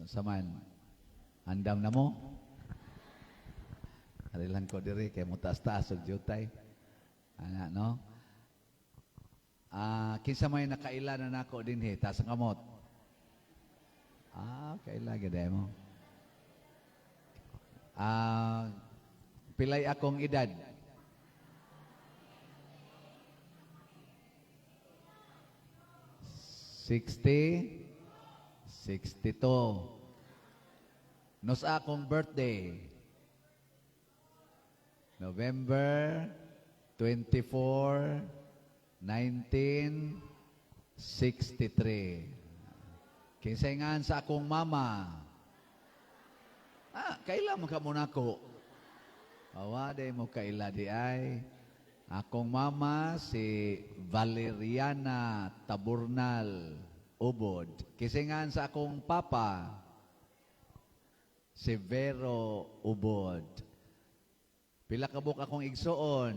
Saman, andam na mo? Ari lang ko diri kay mo taas-taas og jutay. Ana, no? Ah, kinsa may nakaila na nako dinhi, taas ang kamot. Ah, kaila gid mo. Ah, pilay akong edad? 60, 62. Nos akong birthday? November 24, 1963. Kinsay ngan sa akong mama? Ah, kaila mo ka muna ko. Awa, di mo kaila di ay. Akong mama si Valeriana Taburnal Ubod. Kinsay ngan sa akong papa? Severo Ubod. Pila ka buok akong igsuon?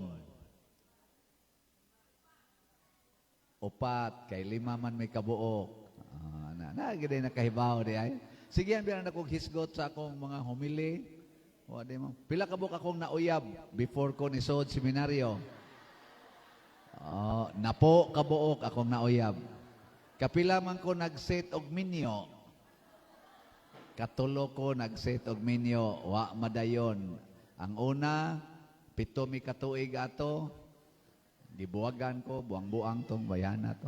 4, kay 5 man may kabuok. Ah, na, na, gid nakahibaw di ay. Sige, ang bilang akong hisgot sa akong mga humili. Wa di mo. Pila ka buok akong nauyab before ko nisod seminaryo? Oh, napo kabuok akong nauyab. Kapila man ko nag-set og minyo? 3 ko nag-set og minyo, wa madayon. Ang una, 7 mi katuig ato. Gibuwagan ko, buang-buang tong bayana to.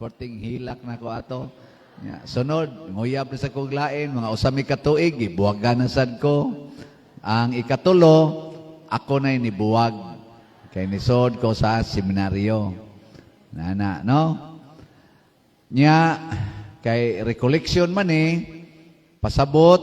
Porting hilak na ko ato. Ya, sunod, nguyab na sa kong lain, mga 1 mi katuig, gibuwagan na sad ko. Ang ikatulo, ako na'y nibuwag. Kay nisod ko sa seminaryo. Nana, no? Nya, kay recollection man pasabot,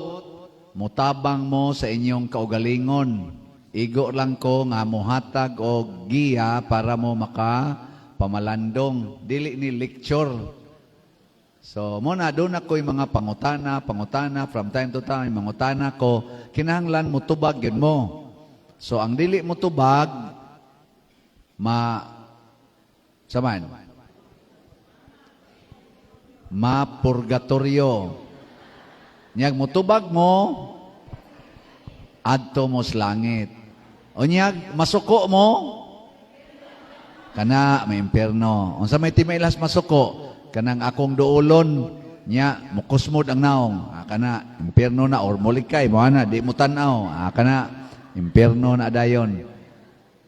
mutabang mo sa inyong kaugalingon. Igo lang ko nga muhatag og giya para mo maka pamalandong. Dili ni lecture. So, mo na, doon ako'y mga pangutana, pangutana, from time to time, mangutana ko, kinahanglan mutubag yun mo. So, ang dili mutubag, ma, saman? Ma-purgatorio. Niyag mutubag mo, adto mo sa langit. O niyag, masuko mo, kana may impierno. Unsa may timailas masuko, kanang akong duolon, niya, mukusmod ang naong. Ah, kana, impierno na, or mulikay, mo na, di mo tan-aw. Ah, kana, impierno na dayon.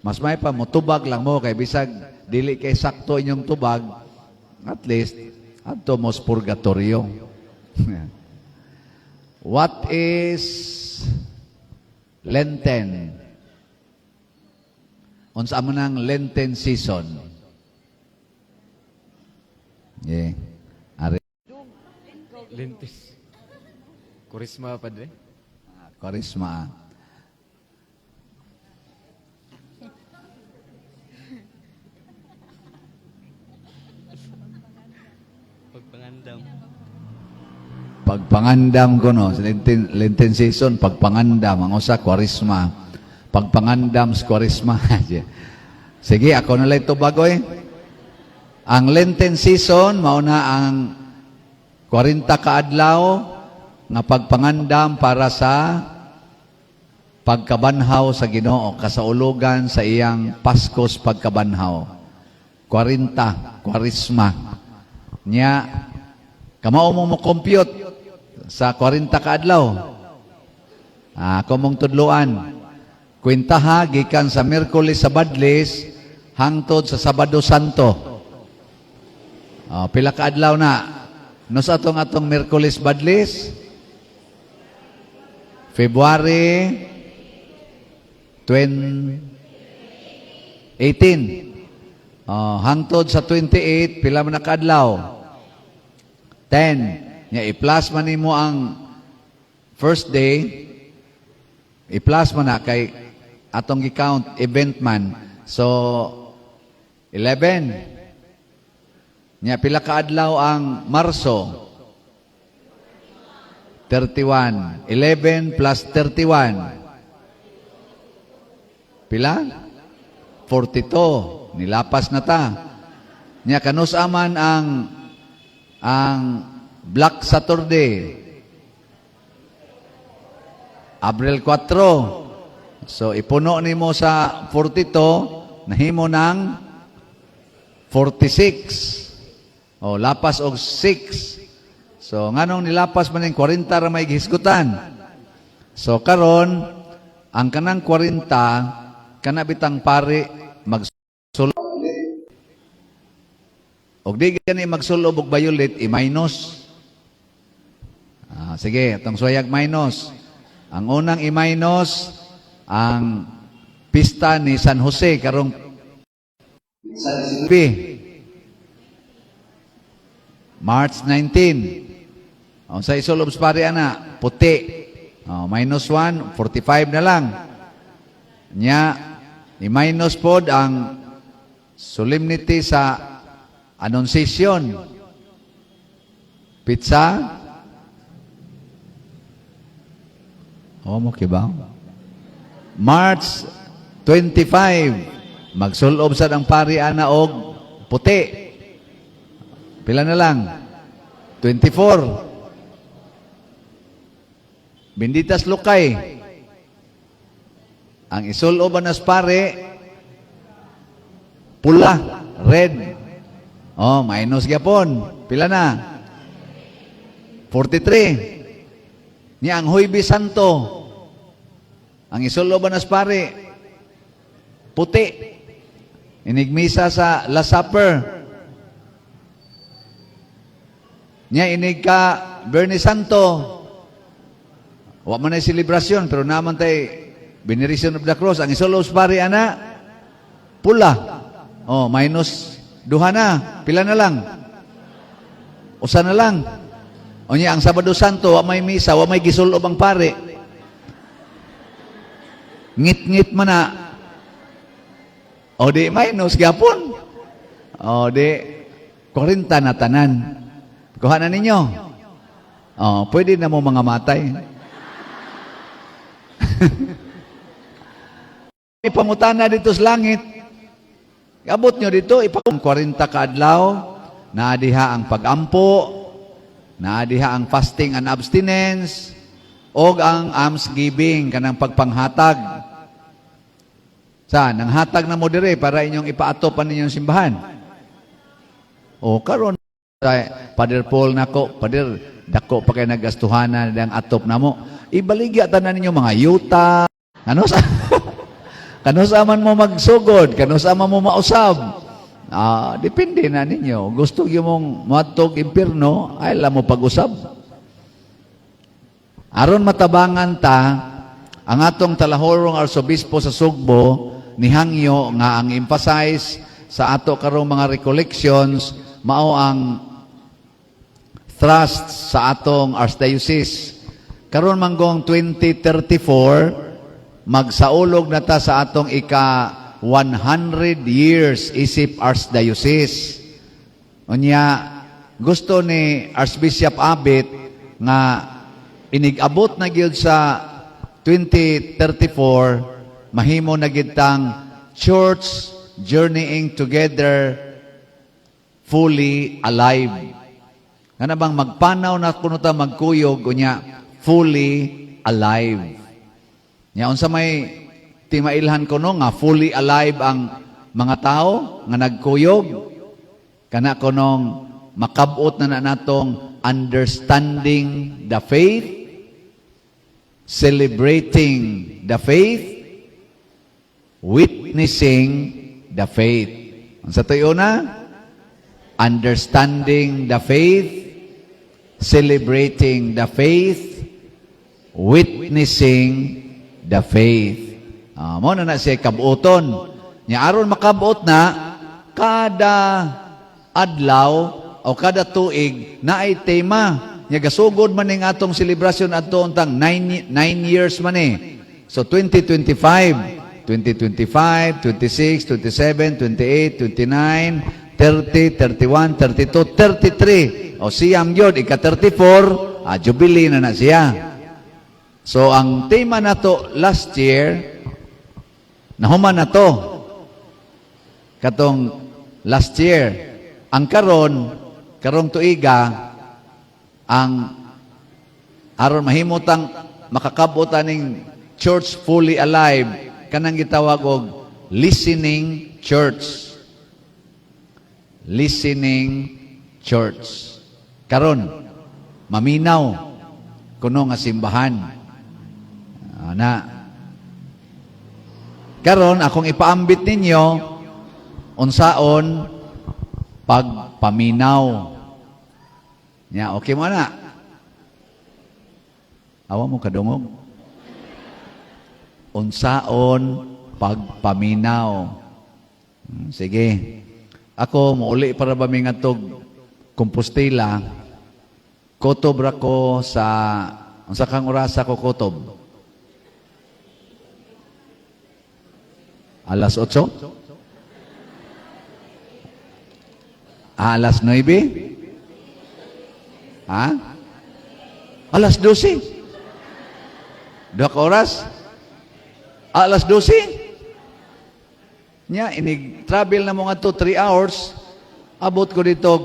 Mas may pa, mutubag lang mo, kay bisag, dili kay sakto inyong tubag, at least, adto mo sa purgatorio. What is Lenten? Unsa man ang Lenten season? Yeah. Ari. Lentes. Kurisma, Padre. Karisma. Pagpangandam. Pagpangandam ko, no? Sa Lenten season, pagpangandam. Ang usa, Kwaresma. Pagpangandam sa Kwaresma. Sige, ako na lang ito bagoy. Ang Lenten season, mauna ang 40 kaadlaw nga pagpangandam para sa pagkabanhaw sa Ginoo, kasaulugan sa iyang Paskos pagkabanhaw. 40, Kwaresma. Nya, kamao mo mo compute sa 40 kaadlaw. Ah, ako mong tudloan. Kwentaha gikan sa Miyerkules sa Badlis hangtod sa Sabado Santo. Oh, pila ka adlaw na? No sa atong atong Miyerkules Badlis? February 18. Oh, hangtod sa 28, pila man na kaadlaw? 10. Nya i-plus man nimo ang first day, i-plus man na kay atong gi-count event man. So 11. Nya pila ka adlaw ang Marso? 31. 11 plus 31. Pila? 42. Nilapas na ta. Nya kanus aman ang Black Saturday? Abril 4. So ipuno nimo sa 42, nahimo ng 46. O lapas og 6. So nganong nilapas man ning 40 ra may gihisgutan? So karon, ang kanang 40, kana bitang pari magsulob. Og di gani magsulob og violet, i-minus. Ah, sige, atong suwayag minus. Ang unang i-minus, ang pista ni San Jose karong P. March 19. O, sa isulob sa pari ana, puti. O, minus 1, 45 na lang. Nya, i-minus pod ang solemnity sa Annunciation. Petsa? Oh, mo kibaw. March 25. Magsulob sad ang pari ana og puti. Pila na lang? 24. Benditas Lucay. Ang isulob anas pare, pula, red. Oh, minus gyapon. Pila na? 43. Niya ang Huwebes Santo. Ang isulob anas pare, puti. Inigmisa sa Last Supper. Niya inig ka Biyernes Santo. Wa man ay selebrasyon, pero naman tay Veneration of the Cross. Ang isulob sa pare ana, pula. Oh, minus duha na. Pila na lang? Usa na lang. O niya, ang Sabado Santo, wa may misa, wa may gisulob ang pare. Ngit-ngit man na. O di, minus gyapon. O di, 40 na tanan. Kuha na ninyo. O, pwede na mo mga matay. Ipangutana dito sa langit. Abot nyo dito, ipang 40 kaadlaw, naadiha ang pagampo, naadiha ang fasting and abstinence, og ang almsgiving, kanang pagpanghatag. Sa, nanghatag na mo dire para inyong ipaatop pa ninyong simbahan. O karon ay, Father Paul nako, Father, dako pa kay nagastuhanan ang atop namo. Ibaligya tanan ninyo mga yuta. Ano sa Kano man mo magsugod, kano sa man mo mausab. Ah, depende na ninyo. Gusto gyud mong moadtog impierno, ay la mo pag-usab. Aron matabangan ta, ang atong talahorong arsobispo sa Sugbo nihangyo nga ang emphasize sa ato karong mga recollections mao ang thrust sa atong archdiocese. Karon manggong 2034, magsaulog na ta sa atong ika 100 years isip archdiocese. Unya, gusto ni Archbishop Abit nga inig-abot na gyud sa 2034, mahimo na gyud tang church journeying together fully alive. Nga bang magpanaw na kuno ta magkuyog, unya fully alive. Nya unsa may timailhan kuno nga fully alive ang mga tao nga nagkuyog? Kana kunong makabot na na natong understanding the faith, celebrating the faith, witnessing the faith. Unsa to'y una? Understanding the faith, celebrating the faith, witnessing the faith. Ah, mo na na siya kabuoton. Nya aron makabot na, kada adlaw o kada tuig naay tema. Nya gasugod man ning atong selebrasyon adto untang 9 years man eh. So 2025, 2025, 26, 27, 28, 29, 30, 31, 32, 33. O siyam gyud, ika 34, jubilee na na siya. So ang tema nato last year, nahuman na to. Katong last year. Ang karon, karong tuiga, Ang aron mahimutang makakabot aning church fully alive, kanang gitawag og listening church. Listening church. Karon maminaw kuno nga simbahan. Ana. Karon akong ipaambit ninyo unsaon pagpaminaw. Nya, okay mo na? Awa mo kadungog. Unsaon pagpaminaw. Sige. Ako, muuli para ba mi ngadtog Compostela, kutob ra ko sa, unsa kang orasa ko kutob? Alas 8? Ah, alas 9? Ha? Alas 12? Duha ka oras? Ah, alas 12? Nya, inig travel na mo ngadto 3 hours, abot ko dito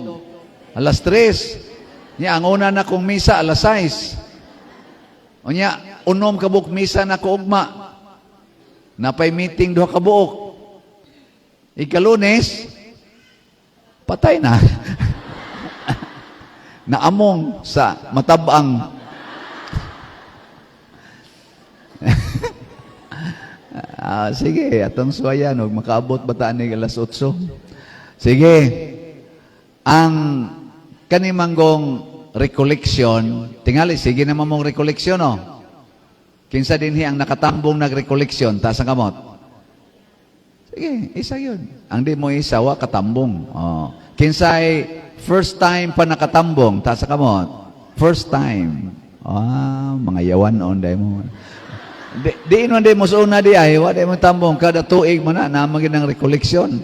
alas 3. Nya, ang una na kong misa, alas 6. Unya, unom ka buok misa na ko ugma. Napay meeting duha ka buok. Ikalunes, patay na. Naamong sa matabang. Ah, sige, atong suwayan og makaabot ba ta ani alas 8. Sige. Ang kanimanggong recollection, tingali sige naman mong recollection, no. Kinsa dinhi ang nakatambong nag-recollection, taas ang kamot. Sige, isa yun. Ang di mo isa, wa katambong. Oh. Kinsay first time pa nakatambong, taas ang kamot. First time. Ah, mga yawan on dai mo. Di, di man di mo sa una di ay, wa di mo tambong kada tuig mo na naman gid ang recollection.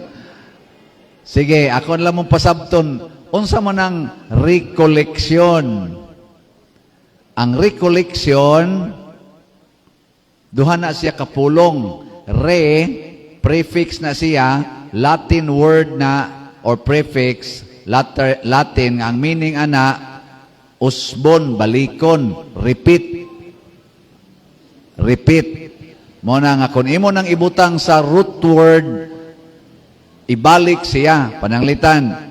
Sige, ako na lang mong pasabton. Unsa man ang recollection? Ang recollection, duha na siya kapulong. Re, prefix na siya, Latin word na or prefix, Latin, ang meaning ana, usbon, balikon, repeat. Repeat. Mo na nga kung imo nang ibutang sa root word, ibalik siya, pananglitan,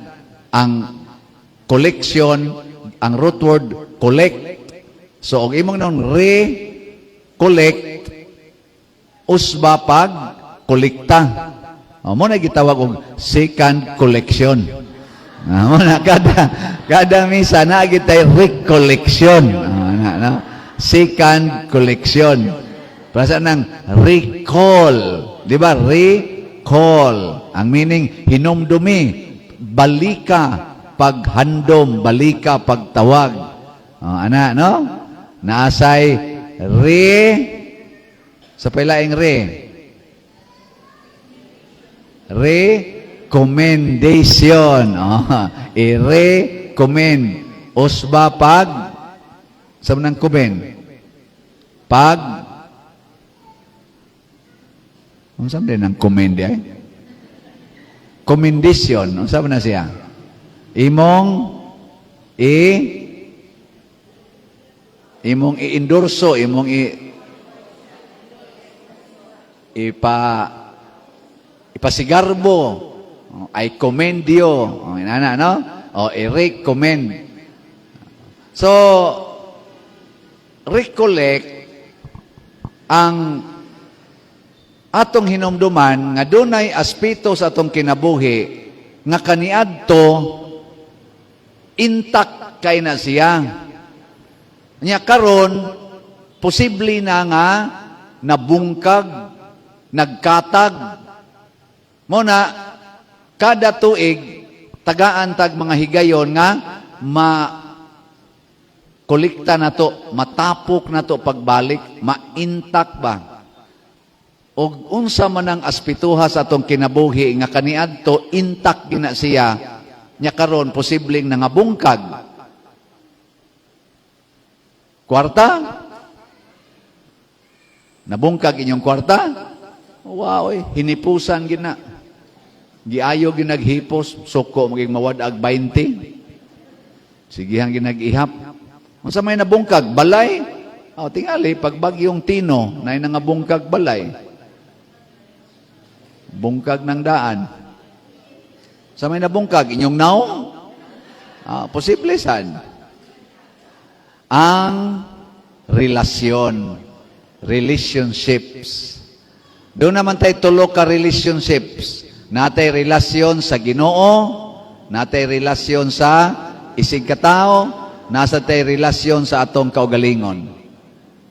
ang collection, ang root word, collect. So, og imong nang re-collect, usba pag kolekta. O, mo na gitawag og second collection. Ah, mo na kada misa na gitay recollection. Ah, na, no? Second collection. Para sa nang recall. Di ba? Recall. Ang meaning, hinumdumi, balika, paghandom, balika, pagtawag. O, ana, no? Naasay re, sa pailaing re, recommendation. Oh, i-recommend. Usba pag, sa nang commend? Pag, unsa man din ang commend ay? Commendation. Unsa man na siya? Imong i-endorso, imong i ipa ipasigarbo, oh, I commend you. Oh, inana, no? O, i-recommend. So, recollect ang atong hinumduman nga dunay aspeto sa atong kinabuhi nga kaniadto intact kay na siya. Nya karon posible na nga nabungkag, nagkatag. Mo na kada tuig tagaan tag mga higayon nga ma kolekta na to, matapok na to pagbalik, maintak ba? Og unsa man ang aspetuha sa atong kinabuhi nga kaniadto intact gina siya, nya karon posibleng nangabungkag. Kwarta? Nabungkag inyong kwarta? Wow, eh, hinipusan gina. Giayo ginaghipos, suko maging mawad-ag 20. Sigihang ginag-ihap. Unsa may nabungkag? Balay? Oh, tingali, pag bagyong Tino, na nga bungkag balay. Bungkag ng daan. Sa may nabungkag, inyong naong? Ah, posible san. Ang relasyon, relationships. Doon naman tayo tulo ka relationships. Natay relasyon sa Ginoo, natay relasyon sa isig katao, nasa tay relasyon sa atong kaugalingon.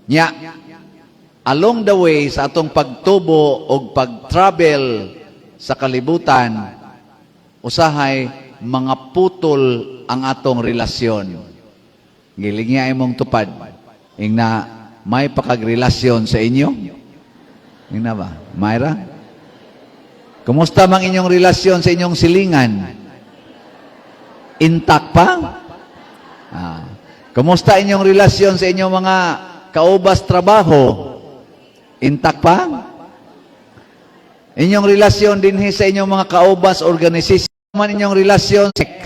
Nya, along the way sa atong pagtubo o pag-travel sa kalibutan, usahay mga putol ang atong relasyon. Gilingia imong tupad. Ingna, may pakagrelasyon sa inyo? Ingna ba? Mayra? Kumusta mang inyong relasyon sa inyong silingan? Intact pa? Ah. Kumusta inyong relasyon sa inyong mga kaubas trabaho? Intact pa? Inyong relasyon dinhi sa inyong mga kaubas organization man inyong relasyon sex.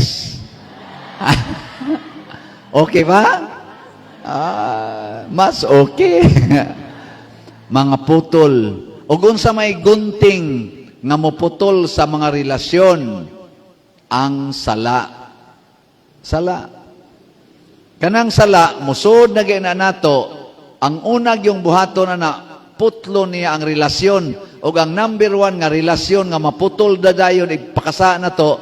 Okay ba? Ah, mas okay. Mga putol. O unsa may gunting nga moputol sa mga relasyon, ang sala. Sala. Kanang sala, musod na gyud na nato, ang unag yung buhaton na na, putlo niya ang relasyon. O ang number one nga relasyon nga maputol da dayon, ipakasa na to,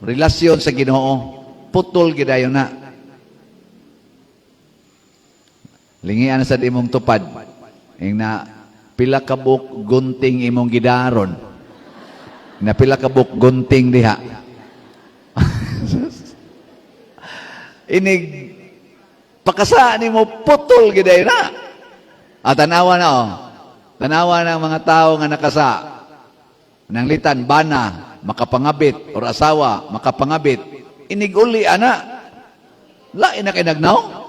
relasyon sa Ginoo. Putol gidayon na. Lingian sa imong tupad. Ing na pila ka buok gunting imong gidaron. Na pila ka buok gunting diha. Inig pakasa nimo putol gidayon na. Ah, tanawa na oh. Tanawa ng mga tao nga nakasa. Nanglitan bana, makapangabit or asawa, makapangabit. Inig uli ana. Lain na kay nagnaw.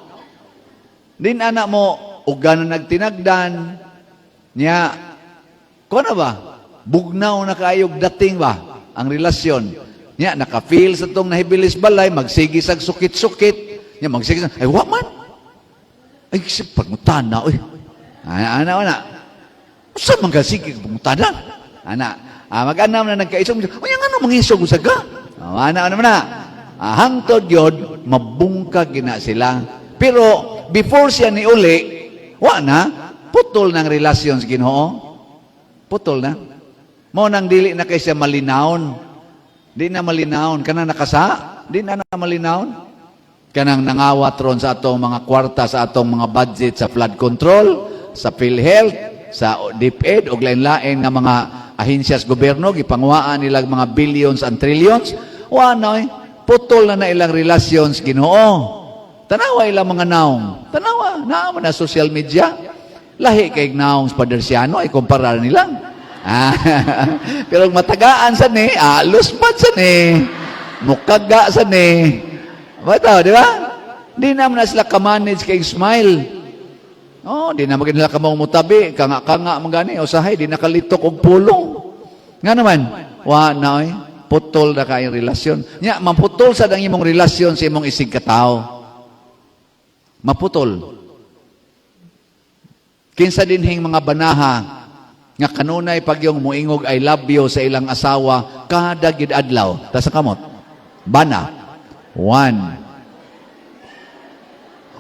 Din anak mo, uga na nagtinagdan, niya, ko na ba? Bugnaw na kaayog dating ba? Ang relasyon. Niya, naka-feel sa tong nahibilis balay, magsigi sag sukit-sukit. Niya, magsigi sa, ay, wa man. Ay, si pangutana, oy. Ana, ana, ana. Usa man ka sige pangutana? Ana, ah, mag-anam na nagkaisog. Uy, ang ano, mangisog usag ka? Ah, ana, ana man na. Ah, hangtod yun, mabungkag gina sila. Pero, before siya ni uli, wa na, putol ng relasyon sa Ginoo. Putol na. Mo nang dili na kay siya malinawon. Di na malinawon. Kanang nakasa, di na na malinawon. Kanang nangawat ron sa atong mga kwarta, sa atong mga budget sa flood control, sa PhilHealth, sa DepEd, o lain-lain nga mga ahensyas gobyerno, gipanguhaan nilang mga billions and trillions. Wa na eh. Putol na na ilang relasyon sa Ginoo. Tanawa ilang mga naong. Tanawa, naa man na social media. Lahi kay naong sa Padersiano, ay kumpara nila. Ah, pero matagaan sa ni, alos pa sa ni, mukaga sa ni. Bataw, di ba? Di naman na sila kamanage kay smile. Oh, di naman nila kamong mutabi, kanga-kanga man gani, usahay, di nakalitok og pulong. Nga naman, wa na oy, putol na kayong relasyon. Nya, maputol sa ang imong relasyon sa imong isig katao. Maputol. Kinsa dinhing mga banaha nga kanunay pag yung muingog "I love you" sa ilang asawa kada gid adlaw. Tas sa kamot. Bana. One.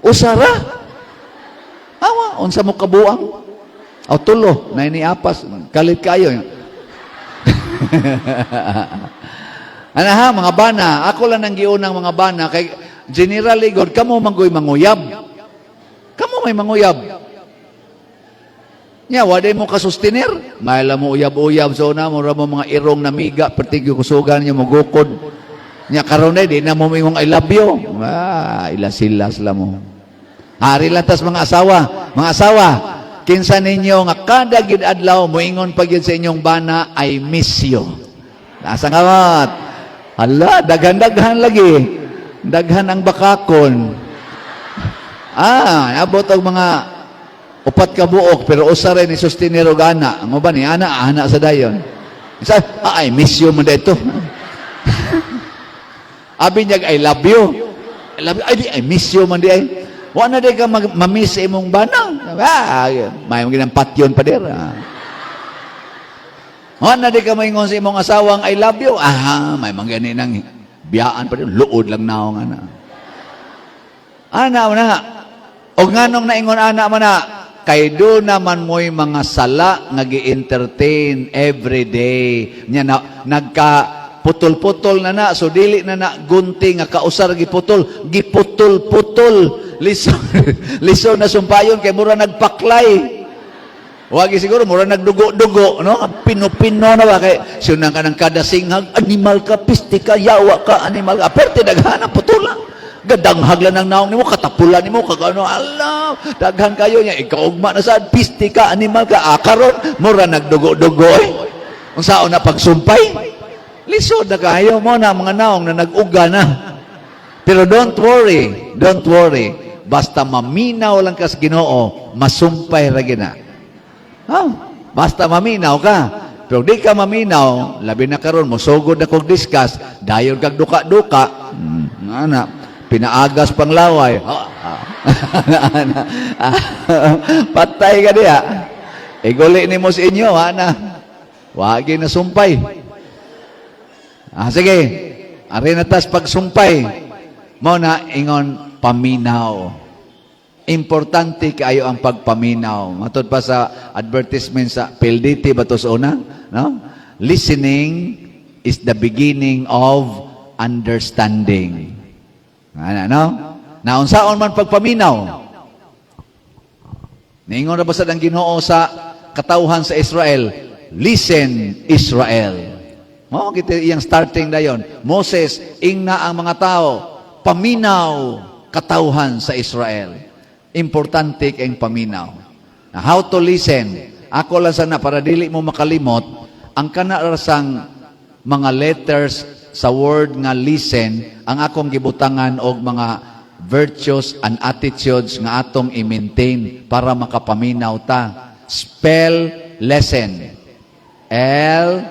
Usara. Awa, unsa mo kabuang? O tulo, na apas, kalit kayo. Ana ha, mga bana, ako lang ang giunang mga bana kay generally god kamo manggoy manguyab. Kamo may manguyab. Nya, waday mo kasustiner. May mo uyab-uyab so na mo mo mga irong namiga pertigyo kusugan niyo mogukod. Nya karon di na mo mingong "I love you." Ah, ilas-ilas la mo. Ari lang tas mga asawa, mga asawa, kinsa ninyo nga kada gid adlaw moingon pag yun sa inyong bana, "I miss you"? Nasa kamot. Hala, daghan-daghan lagi. Daghan ang bakakon. Ah, abot og mga upat ka buok pero usa rin ni sustinero og ana. Ang uban ni ana, ana sa dayon. Isa, ah, "I miss you" mo dito. Abi niya, "I love you." "I love you." Ay, di, "I miss you" man di ay. Wa na di ka mamiss sa imong bana. Ah, may mga patyon pa dira. Wa na di ka maingon sa imong asawang "I love you." Ah, may mga gani nang biyaan pa dira. Luod lang naong ana. Ana na. O nganong naingon ana man na, kay do naman mo'y mga sala nga gi-entertain every day. Nya na, nagka putol-putol na na, so dili na na gunti nga kausar giputol, giputol-putol. Lisod, lisod na sumpayon kay mura nagpaklay. Wagi siguro mura nagdugo-dugo, no? Pino-pino na ba kay sunang ka ng kada singhag, animal ka, piste ka, yawa ka, animal ka. Aperte daghan ang putula. Gadanghag lang ng naong nimo, katapulan nimo, kagano, ala, daghan kayo niya, ikaugma na sad, piste ka, animal ka, ah, karon, mura nagdugo-dugo eh. Unsaon na pagsumpay? Lisod na kayo mo na mga naong na nag-uga na. Pero don't worry, don't worry. Basta maminaw lang kas Ginoo, masumpay ra gina. Ha? Basta maminaw ka. Pero di ka maminaw, labi na karon mosugod na kog discuss, dayon kag duka-duka, ana, pinaagas pang laway. Ha, ha. Ana, patay ka diha. Iguli nimo sa inyo, ana. Wagi na sumpay. Ah, sige. Ari na tas pagsumpay. Mao na ingon paminaw. Importante kaayo ang pagpaminaw. Matod pa sa advertisement sa PLDT ba to sa una, no? Listening is the beginning of understanding. Ana, no? Naunsaon man pagpaminaw? Niingon na ba sa ang Ginoo sa katawhan sa Israel, "Listen, Israel." Mao kita iyang starting dayon. Moses, ingna ang mga tao, paminaw katawhan sa Israel. Importante kayong paminaw. Na how to listen? Ako lang sana para dili mo makalimot, ang kanarasang mga letters sa word nga listen, ang akong gibutangan og mga virtues and attitudes nga atong i-maintain para makapaminaw ta. Spell lesson. LISTEN.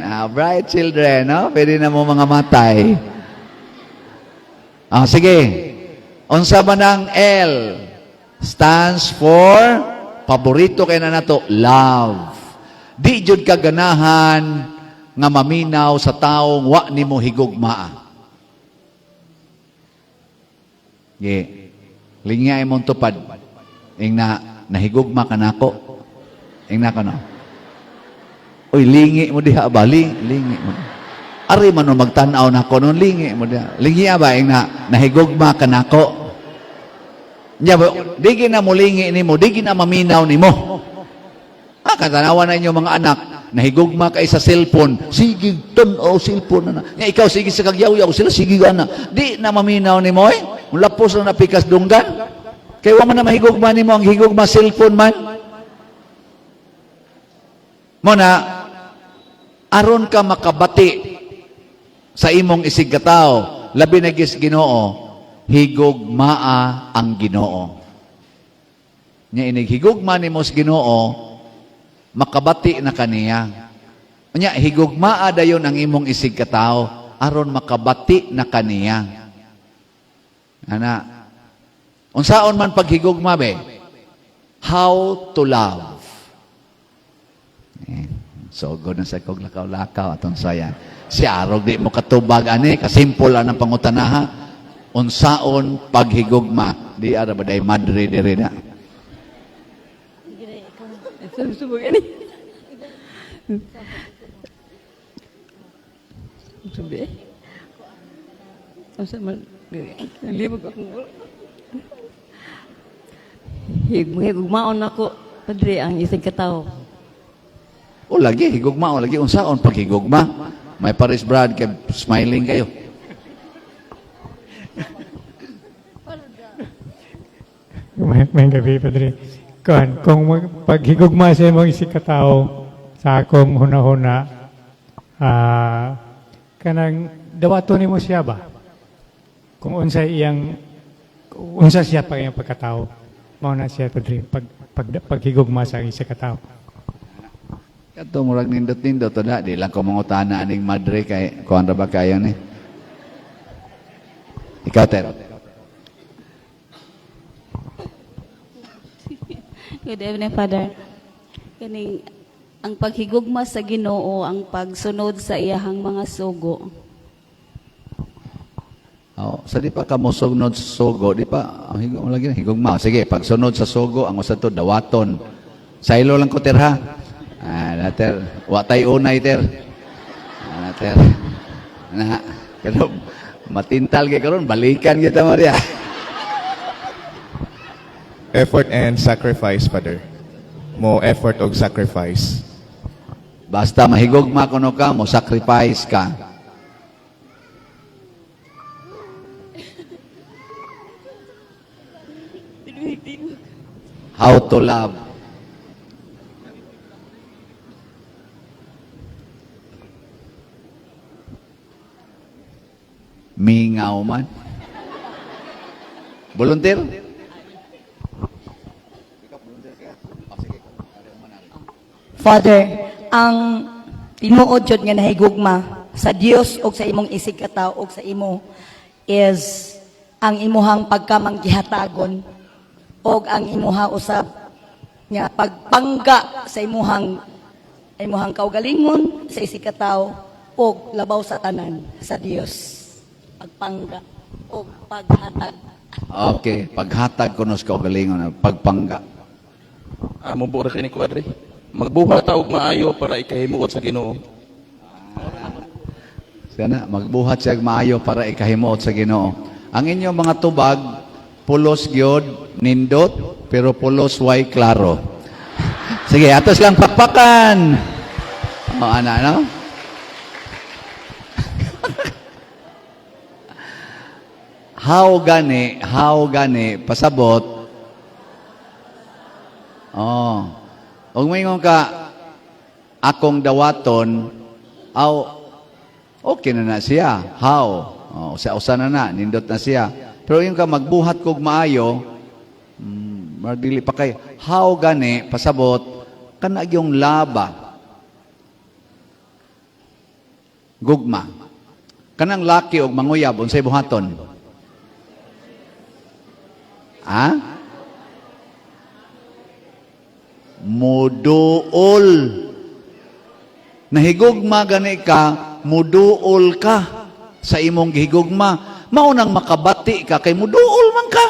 Ah, bright children, no? Pwede na mo mga matay. Ah, sige. Unsa man ang L? Stands for, paborito kay na nato, love. Di jud ka ganahan nga maminaw sa taong wa nimo higugmaa. Ye. Lingya imong tupad. Ingna, nahigugma ka nako. Ingna ka no. Uy, lingi mo diha ba? Lingi mo. Ari man no magtan-aw nako nun, lingi mo diha. Lingi ba ingna, nahigugma ka nako. Nya ba, di gina mo lingi nimo, di gina maminaw nimo. Ah, katanawa na inyo mga anak, nahigugma kay sa cellphone, sige tan-aw cellphone na na. Nya ikaw sige sa kagyaw-yaw, sila sige ana. Di na maminaw nimo eh. Lapos na napikas dunggan. Kay wa man na mahigugma nimo ang higugma cellphone man. Mo na aron ka makabati sa imong isig katao, labi na gis Ginoo, higugmaa ang Ginoo. Nya inig higugma nimo sa Ginoo, makabati na kaniya. Nya higugmaa dayon ang imong isig katao aron makabati na kaniya. Ana. Unsaon man paghigugma be? How to love. Eh, so good na sa kog lakaw-lakaw atong saya. Si arog di mo katubag ani, kasimple lang ang pangutanaha. Unsaon paghigugma? Di ara ba day madre diri na? Subog ani. Subi. Unsa man limog akong higugmaon ako, padre, ang isang katao. O lagi higugma, o lagi unsaon paghigugma? May Paris Brad kay smiling kayo. May gabi, Padre. Kuan, kung paghigugma sa imong isig katao sa akong hunahuna, kanang dawato nimo siya ba? Kung unsa iyang unsa siya pa iyang pagkatao. Mao na siya, Padre, pag paghigugma sa isig katao. Kato murag nindot-nindot to na di lang ko mangutana aning madre kay kuan ra ba kayo ni. Ikaw, Ter. Good evening, Father. Kaning ang paghigugma sa Ginoo, ang pagsunod sa iyahang mga sugo. Oh, sa di pa ka mosunod sa sugo, di pa ang higong lagi na higugma. Sige, pagsunod sa sugo ang usa to dawaton. Saylo lang ko, Ter, ha. Ah, na, Ter. Wa tay unay, Ter. Ah, na, Ter. Na, pero matintal kay karon balikan kita Maria. Effort and sacrifice, Father. Mo effort og sacrifice. Basta mahigugma kuno ka, mo sacrifice ka. How to love. Mingaw man. Volunteer? Father, ang tinuod jud nga nahigugma sa Dios og sa imong isig katawo og sa imo is ang imuhang pagkamanggihatagon og ang imuha usab nga pagpangga sa imuhang imuhang kaugalingon sa isig katawo og labaw sa tanan sa Dios, pagpangga og paghatag. Okay, paghatag kuno sa kaugalingon, pagpangga. Amo bura kini kuadre. Magbuhat ta og maayo para ikahimuot sa Ginoo. Sana magbuhat siya maayo para ikahimuot sa Ginoo. Ang inyong mga tubag pulos gyud, nindot, pero pulos way klaro. Sige, atos lang pakpakan. O ana, no? How gani pasabot. Oh. Og moingon ka akong dawaton aw okay na na siya. How? Oh, usa-usa na na, nindot na siya. Pero yung ka magbuhat kog maayo, dili pa kay how gani pasabot kana yung laba. Gugma. Kanang laki og manguyab unsay buhaton? Ha? Muduol. Nahigugma gani ka, muduol ka sa imong gihigugma. Mao nang makabati ka kay muduol man ka.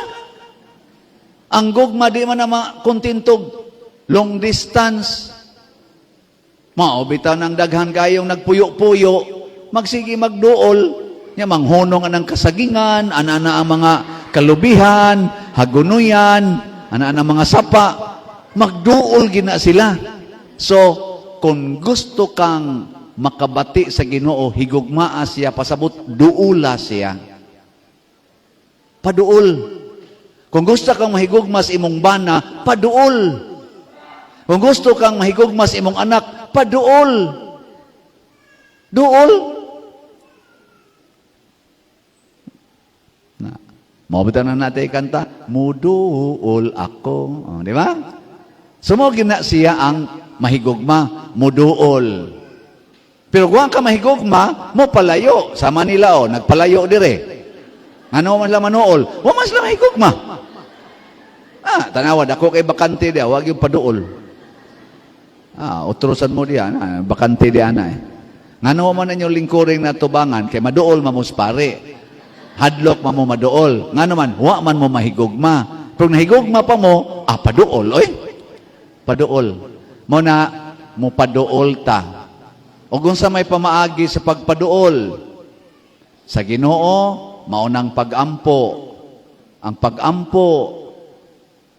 Ang gugma di man na makontentog long distance. Mao bitaw nang daghan kayong nagpuyo-puyo, magsige magduol, nya manghunong anang kasagingan, ana na ang mga kalubihan, hagunuyan, ana na ang mga sapa, magduol gina sila. So, kung gusto kang makabati sa Ginoo, higugmaa siya, pasabot, duula siya. Paduol. Kung gusto kang mahigugma sa imong bana, paduol. Kung gusto kang mahigugma sa imong anak, paduol. Duol. Na, mao bitaw na natin kanta, muduol ako. Oh, di ba? So mao gina siya ang mahigugma, muduol. Pero kung ka mahigugma, mo palayo. Sa Manila, oh, nagpalayo dire. Ano man sila manuol? Wa man sila mahigugma. Ah, tanawa, dako kay bakante diya, wag yung paduol. Ah, utrosan mo diya, na, bakante diya na eh. Ngano man ninyo lingkuring na tubangan, kay maduol mamos pare. Hadlok man mo maduol. Ngano man, wa man mo mahigugma. Pero nahigugma pa mo, ah, paduol, oy. Paduol. Mo na, mo paduol ta. O kung sa may pamaagi sa pagpaduol, sa Ginoo, maunang pagampo. Ang pagampo,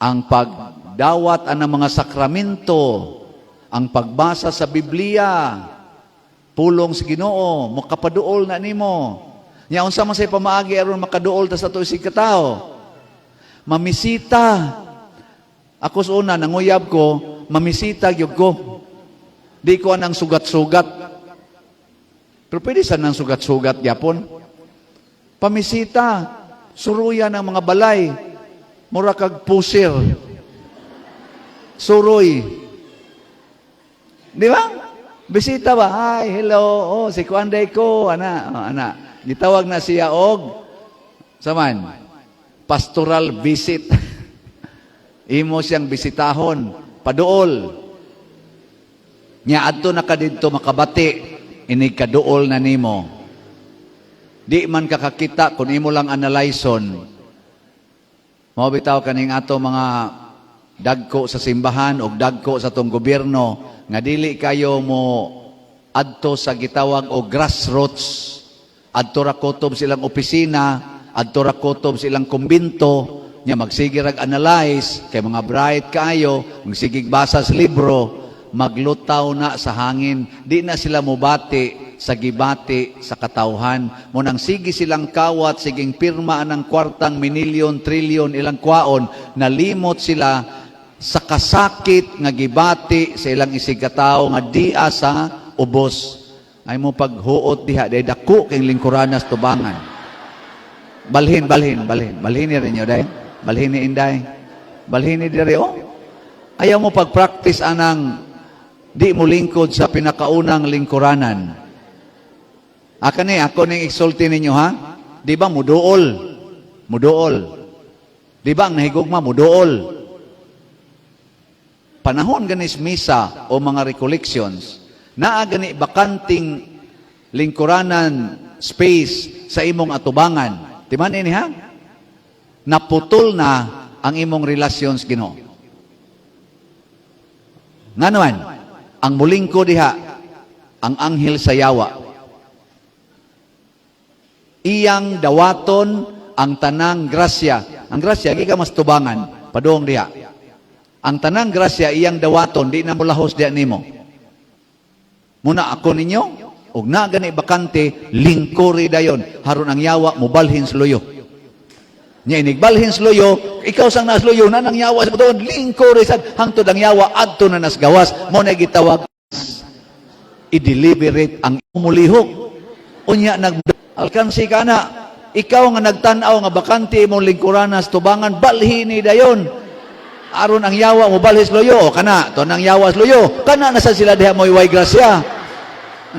ang pagdawat ang mga sakramento, ang pagbasa sa Biblia, pulong sa Ginoo, makapaduol na nimo. Nya unsa man say pamaagi aron makaduol ta sa ato isig katawo? Mamisita. Ako sa una nanguyab ko, mamisita gyud ko. Di ko anang sugat-sugat. Pero pwede sa nang sugat-sugat gyapon. Pamisita, suruyan ang mga balay, mura kag pusir. Suroy. Di ba? Bisita ba? Hi, hello. Oh, si Kuanday ko. Ana, oh, ana. Gitawag na siya og saman pastoral visit. Imo siyang bisitahon, paduol. Nya adto na ka didto makabati, inig kaduol na nimo. Di man kakakita kung imo lang analyson. Mao bitaw kaning ato mga dagko sa simbahan og dagko sa atong gobyerno nga dili kayo mo adto sa gitawag og grassroots, adto ra kutob silang opisina, adto ra kutob silang kumbinto, nya magsige rag analyze kay mga bright kaayo, magsigig basa sa libro, maglutaw na sa hangin. Di na sila mobati sa gibati sa katawhan mo. Nang sige silang kawat, siging pirma ang kwartang minilyon, trilyon ilang kwaon, nalimot sila sa kasakit nga gibati sa ilang isigkatawo nga dia sa ubos. Ay mo paghuot diha day, dako kay lingkuranas tubangan. Balhin, balhin, balhin, balhin ni rin day, balhin ni inday, balhin ni diri. Oh, ayaw mo pag-practice anang di mo lingkod sa pinakaunang lingkuranan. Aka ni, ako ning exulti ninyo ha. Di ba muduol? Muduol. Di ba ang nahigugma muduol? Panahon ganis misa o mga recollections, naa gani bakanting lingkuranan space sa imong atubangan. Timan ini ha? Naputol na ang imong relasyon sa Ginoo. Nga naman, ang mulingko diha, ang anghel sa yawa. Iyang dawaton ang tanang grasya. Ang grasya, gi ka mas tubangan, padung diha. Ang tanang grasya iyang dawaton, di na mulahos diha nimo. Muna ako ninyo, og na gani bakante, lingkuri dayon, haron ang yawa mobalhin sa luyo. Nya inigbalhin sa luyo, ikaw sang nas luyo, na nang yawa sa buton, lingkuri sad hangtod ang yawa adto na nas gawas, mo na gitawag i-deliberate ang mulihok. Unya nag alkansi ka na, ikaw nga nagtan-aw nga bakante imong lingkuranas tubangan, balhini dayon. Aron ang yawa mo balhis luyo, kana, to nang yawa sa luyo, kana na sa sila diha mo iway grasya.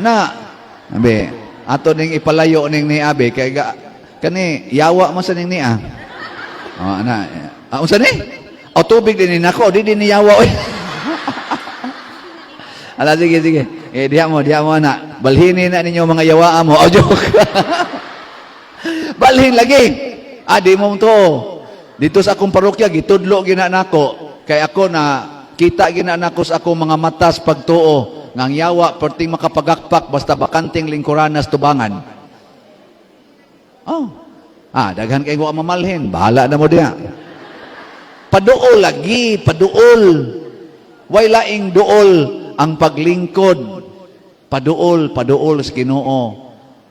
Na, abe, ato ning ipalayo ning ni abe kay ga, kani yawa mo sa ning niya. Oh, ana. Ah, unsa ni? O tubig din ni nako, di din ni yawa oy. Ala, sige sige. Eh, diha mo na. Balhini na ninyo mga yawaa mo. Oh, joke. Balhin lagi. Ah, di mo to. Dito sa akong parokya, gitudlo gina nako. Kay ako na, kita gina nako sa akong mga matas pagtuo. Nga ang yawa, perting makapagakpak, basta bakanting lingkuranas tubangan. Oh. Ah, daghan kay wa mamalhin. Bahala na mo diha. Paduol lagi, paduol. Way laing duol ang paglingkod. Paduol, paduol sa Ginoo.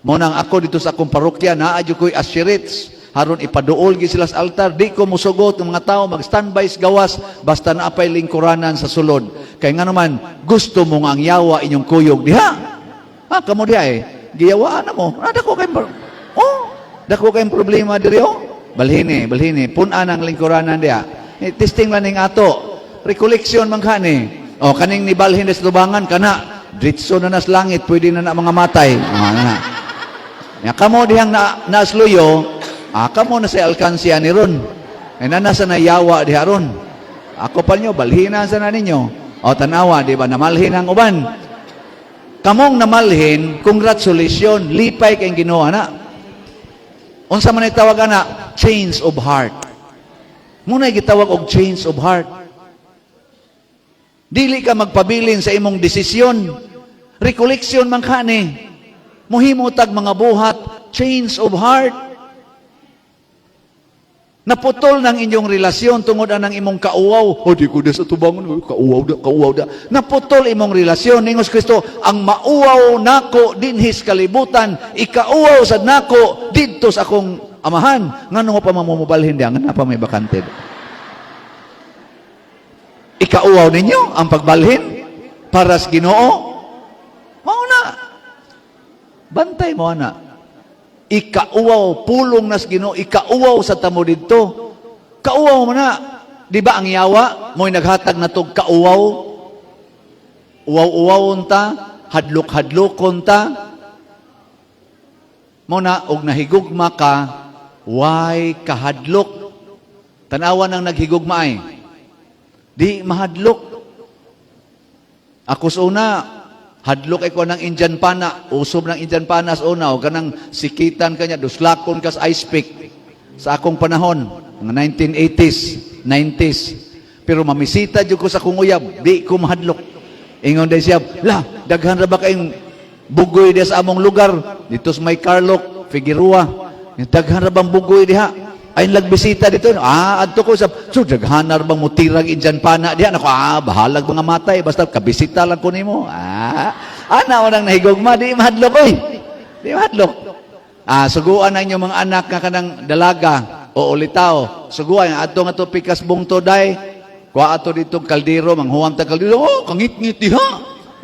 Mo nang ako dito sa akong parokya, naa jud ko'y usherates. Haron ipaduol gi sila sa altar. Di ko musugot ng mga tao mag-standby sa gawas basta naa pay lingkuranan sa sulod. Kay nga naman gusto mo nga ang yawa inyong kuyog diha. Ah, kamo diha eh. Giyawaan na mo. Ah, dako kay oh, dako kay problema diri oh. Balhini, balhini. Pun-an ang lingkuranan diha. Eh, testing lang ning ato. Recollection man kani. O kaning nibalhin sa tubangan kana dritso na nas langit, pwede na na mga matay. Oh, na. Ya kamo dihang na nasluyo, ah, kamo na sa alkansiya ni ron. Ay na nasa nayawa diha ron. Ako pa nyo, balhina sa na ninyo. O tanawa, di ba, namalhin ang uban. Kamong namalhin, congratulations, lipay kay Ginoo na. Unsa man tawag ana? Change of heart. Muna gitawag og change of heart. Dili ka magpabilin sa imong desisyon. Recollection man ka ni. Muhimo tag mga buhat, change of heart. Naputol ng inyong relasyon tungod anang imong kauwaw. O di ko na sa tubangon, kauwaw da, kauwaw da. Naputol imong relasyon. Ningos Kristo, ang mauwaw nako dinhis kalibutan, ikauwaw sad nako didto sa akong amahan. Ngano mo pa mamumubalhin diya? Ngano pa may bakante? Ikauwaw ninyo ang pagbalhin para sa Ginoo. Mao na. Bantay mo ana. Ikauwaw, pulong nas Ginoo, ikauwaw sa tamo didto. Kauwaw mo na. Di ba ang yawa mo'y naghatag na tog kauwaw? Uwaw-uwawon ta, hadlok-hadlokon ta. Mao na, og nahigugma ka, way kahadlok. Tanawa nang naghigugma ay di mahadlok. Ako sa una, hadlok ay ko ng Indian pana, usob ng Indian pana sa una, o kanang sikitan kanya, duslakon kas ice pick sa akong panahon, mga 1980s, 90s. Pero mamisita jud ko sa akong uyab, di ko mahadlok. Ingon day siya, "La, daghan ra ba kayong bugoy diha sa among lugar?" Dito sa may Carlock, Figueroa. "Daghan ra bang bugoy diha? Ay, lagbisita dito." "Ah, adto ko sa so daghan ra bang mutirag Indian pana diha?" "Nako, ah, bahalag mga matay, basta kabisita lang ko nimo." Ah, ana mo nang nahigugma, di mahadlok oy. Di mahadlok. Ah, suguan ang inyong mga anak nga kanang dalaga o ulitaw. Suguan adto nga to pikas bungto day. Kuha ato dito kaldero, manghuam ta kaldero. "Oh, kangit-ngit diha.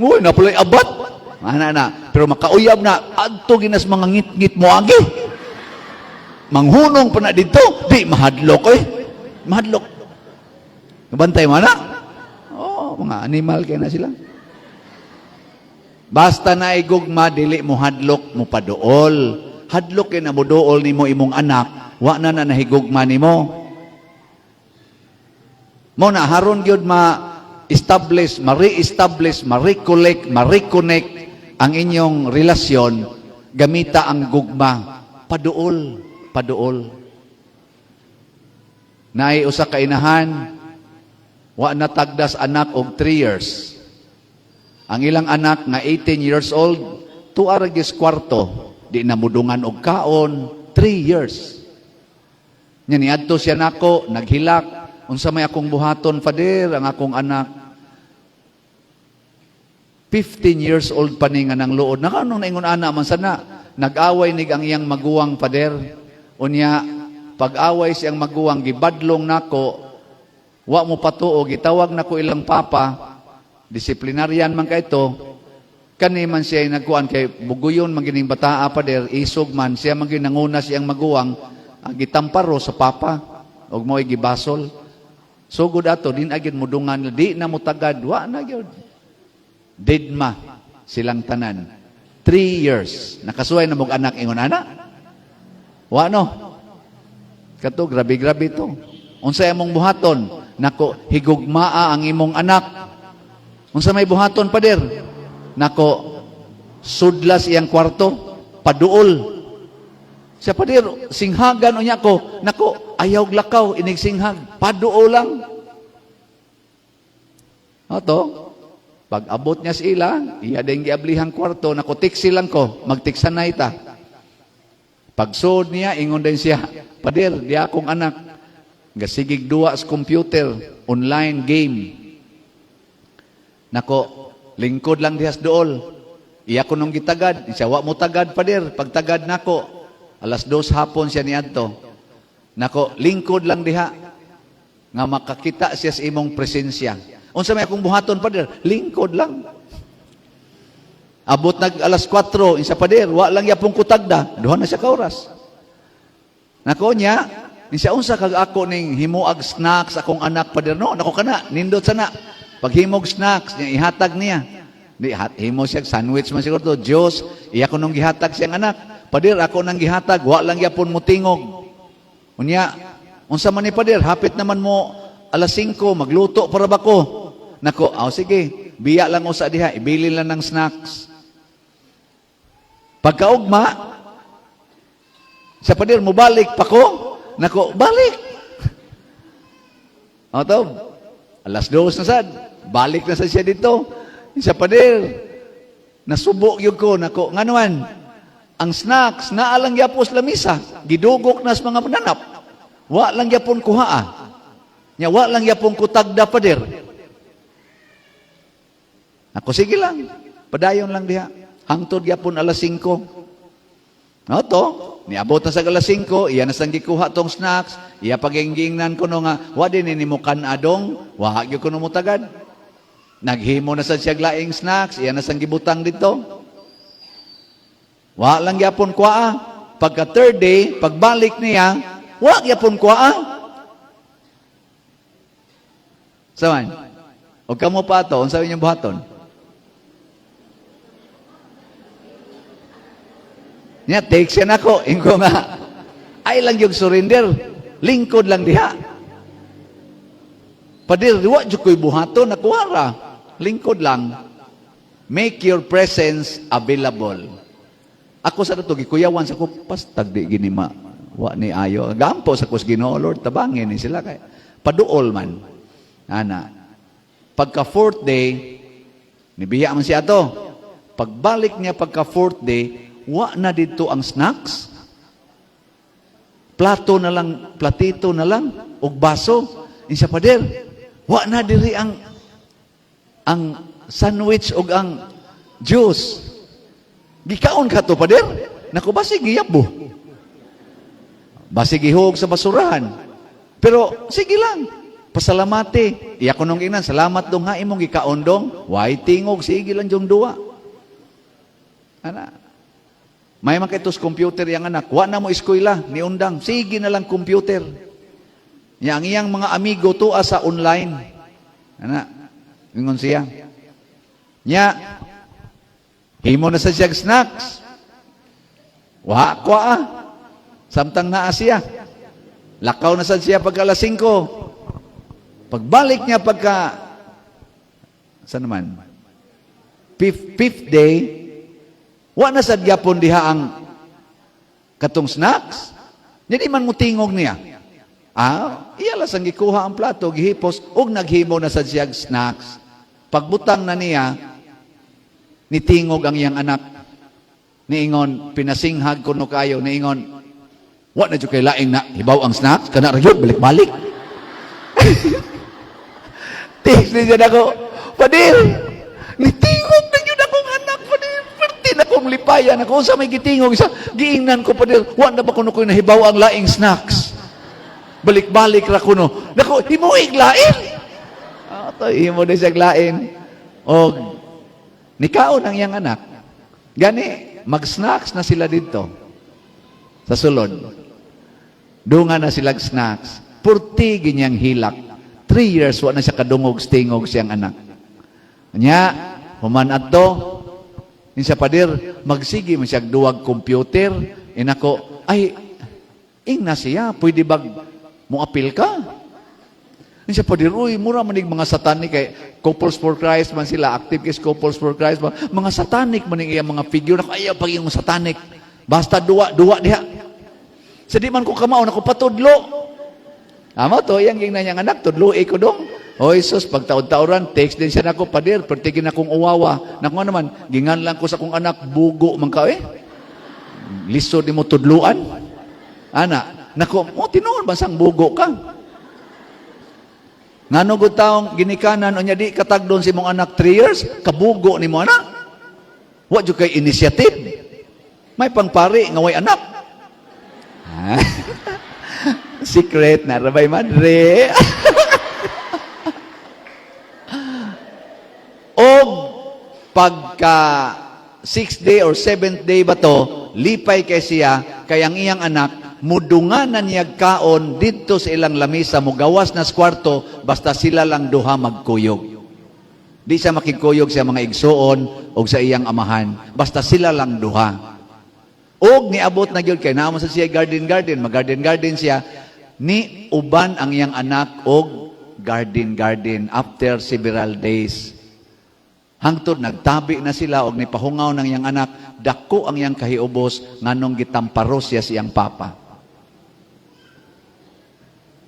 Uy, napalay abat." Ana na. Pero makauyab na, adto ginas mga ngit-ngit mo agi. Manghunong pa na dito, di mahadlok oy. Mahadlok. Nabantay mo na? Oh, mga animal kay na sila. Basta na igugma, dili mo hadlok, mo paduol. Hadlok kay na mo duol nimo imong anak, wa na na nahigugma nimo. Mao na haron gyud ma-establish, ma-re-establish, ma-recollect, ma-reconnect ang inyong relasyon, gamita ang gugma. Paduol, paduol. Naay usa ka inahan, wa na tagdas anak og 3 years. Ang ilang anak nga 18 years old, tuwa ra gyud sa kwarto, di na mudungan og kaon, 3 years. Nya niadto siya nako, naghilak, "Unsa may akong buhaton, Father, ang akong anak 15 years old pa ni nga nang luod." Naka anong naingon ana man sana, nag-away nig ang iyang maguwang, Father. Unya pag-away siyang maguwang, gibadlong nako, wa mo patuo, gitawag nako ilang papa, disiplinaryan man kay to. Kani man siya ay nagkuan kay buguyon man gining bataa, Pader, isog man siya, man gyud nanguna siyang maguwang, ang gitamparo sa papa ug mo'y gibasol. Sugod ato din agid mudungan, di na mutagad, wa na gyud. Deadma silang tanan. 3 years. Nakasuway na mog anak ingon ana? Wa no. Kato grabe grabe to. Unsa imong buhaton? Nako, higugmaa ang imong anak. Unsa may buhaton, Pader? Nako, sudlas iyang kwarto, paduol. Siya, "Pader, singhagan unya ko." Nako, ayaw lakaw, inig singhag, paduol lang. Ato, pag abot niya sa ila, iya din giablihang kwarto, nako, tiksi lang ko, magtiksanay ta. Pagsud niya, ingon din siya, "Pader, di akong anak, gasigig duwa sa computer, online game." Nako, lingkod lang dihas dool. Iya ko nung gitagad, siya wa mo tagad, Pader, pagtagad nako, 2:00 hapon siya niadto. Nako, lingkod lang diha, nga makakita siya sa imong presensya. "Unsa may akong buhaton, Pader?" Lingkod lang. Abot nag 4:00, insa, "Pader, wa lang yapong kutagda." 2 na siya ka oras. Nako niya, insa, "Unsa kag ako ning himuag snacks akong anak, Pader, no?" Nako kana, nindot sana. Paghimog snacks niya, ihatag niya. Di hat, himo siya sandwich man siguro to, juice, iya ko nung gihatag siyang anak. "Pader, ako nang gihatag, wa lang yapon mo tingog." Unya, "Unsa man ni, Pader, hapit naman mo 5:00, magluto para ba ko?" Nako, aw sige, biya lang usa diha, ibili lang ng snacks. Pagkaugma, sa, "Pader, mubalik pa ko." Nako, balik. O to, 2:00 na sad, balik na sa siya dito. Sa, "Pader, nasubo yun ko." Nako, nganuan, ang snacks, naa lang yapos lamisa, gidugok na sa mga nanap. Wa lang yapon kuhaa. Nya, wa lang yapon kutagda, Pader. Ako, sige lang, padayon lang diha. Hangtod yapon 5:00. No to, niabot na sa 5:00, iya na sang gikuha tong snacks, iya pagingingnan ko no nga, wa din ni mo adong, wa gyud ko no mutagad. Naghimo na sa siya laing snacks, iya na sang gibutang dito. Wa lang gyapon kuaa. Pagka third day, pagbalik niya, wa gyapon kuaa. Saman? O kamo pa ato, unsa inyong buhaton? Nya, text siya nako. Ingon nga, ay lang yung surrender. Lingkod lang diha. Padir, wa jud ko'y buhaton, nakuha. Lingkod lang. Make your presence available. Ako sa ato, gikuyawan sa ko, pastag di ginima. Wa ni ayo. Gampo sa kus Ginoo, Lord, tabangin ni sila kay paduol man. Ana. Pagka fourth day, nibiya man siya ato. Pagbalik niya pagka fourth day, wa na dito ang snacks. Plato na lang, platito na lang, og baso. Insa, "Pader, wa na diri ang sandwich og ang juice. Gikaon ka to, pader?" Naku, basig giyabo. Basig gihog sa basurahan. Pero sige lang. Pasalamati. Iya ko nung ingnan, "Salamat dong ha, imong gikaon dong." Way tingog, sige lang yung duwa. Ana. May makitos computer yang anak. Wa na mo eskwela, ni undang. Sige na lang computer. Ya, ang iyang mga amigo tuwa sa online. Ana. Ingon siya. Nya, himo na sa siyag snacks. Wa ko ah. Samtang naa siya. Lakaw na sad siya pagka alas 5. Pagbalik niya pagka sa naman? Fifth day, wa na sad gyapon diha ang katong snacks. Hindi man mo tingog niya. Ah, iya lang sang gikuha ang plato, gihipos, ug naghimo na sad siyag snacks. Pagbutang na niya, nitingog ang iyang anak. Niingon, pinasinghag kuno kayo, niingon, "Wa na jud kay laing na, hibaw ang snacks, kana ra gyud, balik-balik." Text niya nako, "Pader, nitingog na gyud akong anak, pader, perti na kong lipayan ako, unsa may gitingog?" Isa, "Giingnan ko, pader, wa na ba kuno ko'y nahibaw ang laing snacks? Balik-balik ra kuno." Nako, himuig lain. Ah, to, himo din siya lain. Og, nikaon ang iyang anak. Gani, mag-snacks na sila dito. Sa sulod. Dunga na silang snacks. Purti ginyang hilak. 3 years, wa na siya kadungog stingog siyang anak. Nya, human adto, siya, "Pader, magsige man siya duwag computer." Inako, "Ay, ing na siya, pwede bag mo apil ka?" Siya, "Pader, uy, mura manig mga satanic kay Couples for Christ man sila, active is Couples for Christ. Mga satanic man iyang mga figure. Nako, ayaw pag yung satanic. Basta duwa, duwa diha." Sa di man ko kamao, nako patudlo. Amo to, iyang ging na niyang anak, tudlo ko dong. Oy sus, pag taon-taoran, text din siya nako, "Pader, pertigin akong uwawa." Nako nga naman, gingan lang ko sa akong anak, bugo man ka eh. Lisod mo tudluan. Ana, nako, mo tinuod ba sang bugo ka? Ngano gud taong ginikanan unya di katagdon si mong anak 3 years, kabugo ni mo anak. Wa jud kay initiative. May pangpari nga way anak. Ha? Secret na rabay madre. Og pagka sixth day or seventh day ba to, lipay kay siya, kay ang iyang anak, mudunganan niya kaon didto sa ilang lamisa, mugawas na sa kwarto, basta sila lang duha magkuyog. Di siya makikuyog sa mga igsuon o sa iyang amahan, basta sila lang duha. Og niabot na gyud kay naa sa siya garden garden, mag-garden garden siya, ni uban ang iyang anak og garden garden after several days. Hangtod nagtabi na sila og nipahungaw ng iyang anak, dako ang iyang kahiubos nganong gitamparo siya sa iyang papa.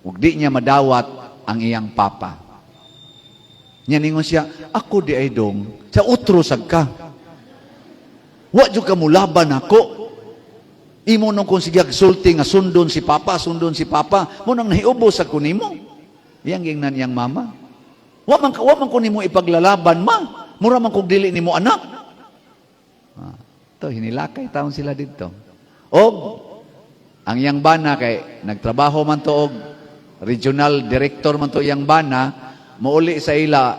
Ug di niya madawat ang iyang papa. Nya ningon siya, "Ako di ay dong, sa utro sad ka. Wa jud ka mulaban ako. Imo nung kung sige sulti nga sundon si papa, sundon si papa, mo nang nahiubos sa kunimo." Iyang gingnan iyang mama. Wa man ko nimo ipaglalaban ma. Mura man kog dili nimo anak." Ah, to hinilakay taon sila didto. Og ang iyang bana kay nagtrabaho man to og regional director man to iyang bana, muuli sa ila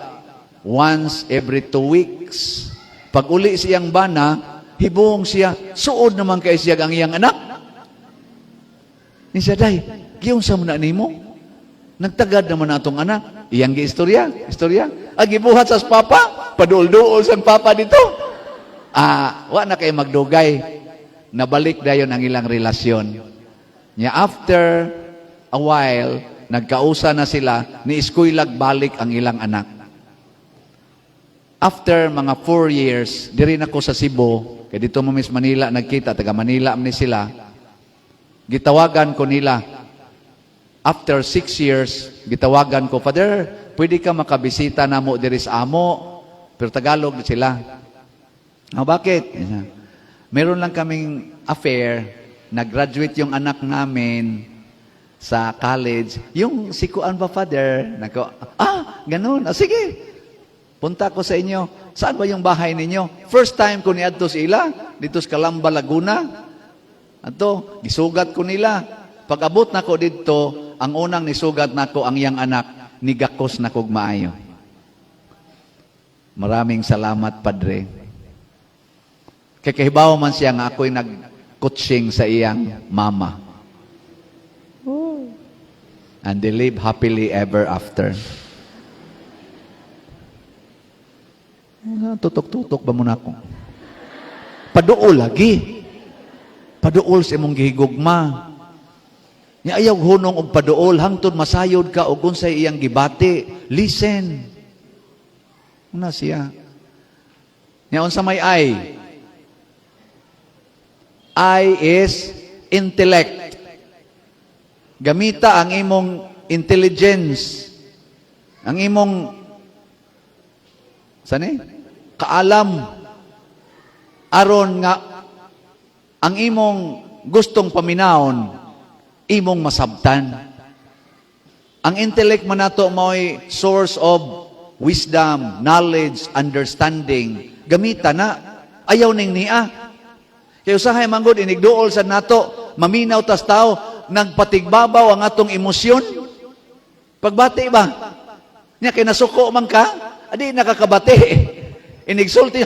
once every 2 weeks. Pag uli siyang bana, hibong siya, suod naman kay siya ang iyang anak. Ni siya, "Day, giunsa mo na nimo? Nagtagad naman na atong anak." Iyang giistorya, istorya. Ang gibuhat sa papa, paduol-duol sa papa dito. Ah, wa na kay magdugay. Nabalik dayon ang ilang relasyon. Nya after a while, nagkausa na sila, ni eskuylag balik ang ilang anak. After mga 4 years, diri na ko sa Cebu, kay dito mo Miss Manila nagkita, taga Manila man ni sila. Gitawagan ko nila. After 6 years, gitawagan ko, "Father, pwede ka makabisita na mo diri sa amo?" Pero Tagalog sila. "Oh, bakit?" "Meron lang kaming affair, nag-graduate yung anak namin sa college. Yung si Kuan ba, Father?" Nako, "Ah, ganun. Ah, sige. Punta ko sa inyo. Saan ba yung bahay ninyo?" First time ko niadto sa ila, dito sa Calamba, Laguna. Ato, gisugat ko nila. Pag abot nako didto, ang unang nisugat nako ang iyang anak, nigakos na kog maayo. "Maraming salamat, Padre." Kay kahibaw man siya nga ako'y nag-coaching sa iyang mama. And they live happily ever after. Ah, tutok-tutok ba muna ako? Paduol lagi. Paduol sa imong gihigugma. Nya ayaw hunong og paduol hangtod masayod ka og unsay iyang gibati. Listen. Una siya. Nya unsa may I? I is intellect. Gamita ang imong intelligence. Ang imong sani? Kaalam aron nga ang imong gustong paminawon imong masabtan. Ang intellect man nato mao'y source of wisdom, knowledge, understanding. Gamita na. Ayaw ning nia. Kay usahay man gud inigduol sa nato, maminaw tas tao, nagpatigbabaw ang atong emosyon. Pagbati ba? Nya kay nasuko man ka, adi nakakabati. Inigsulti,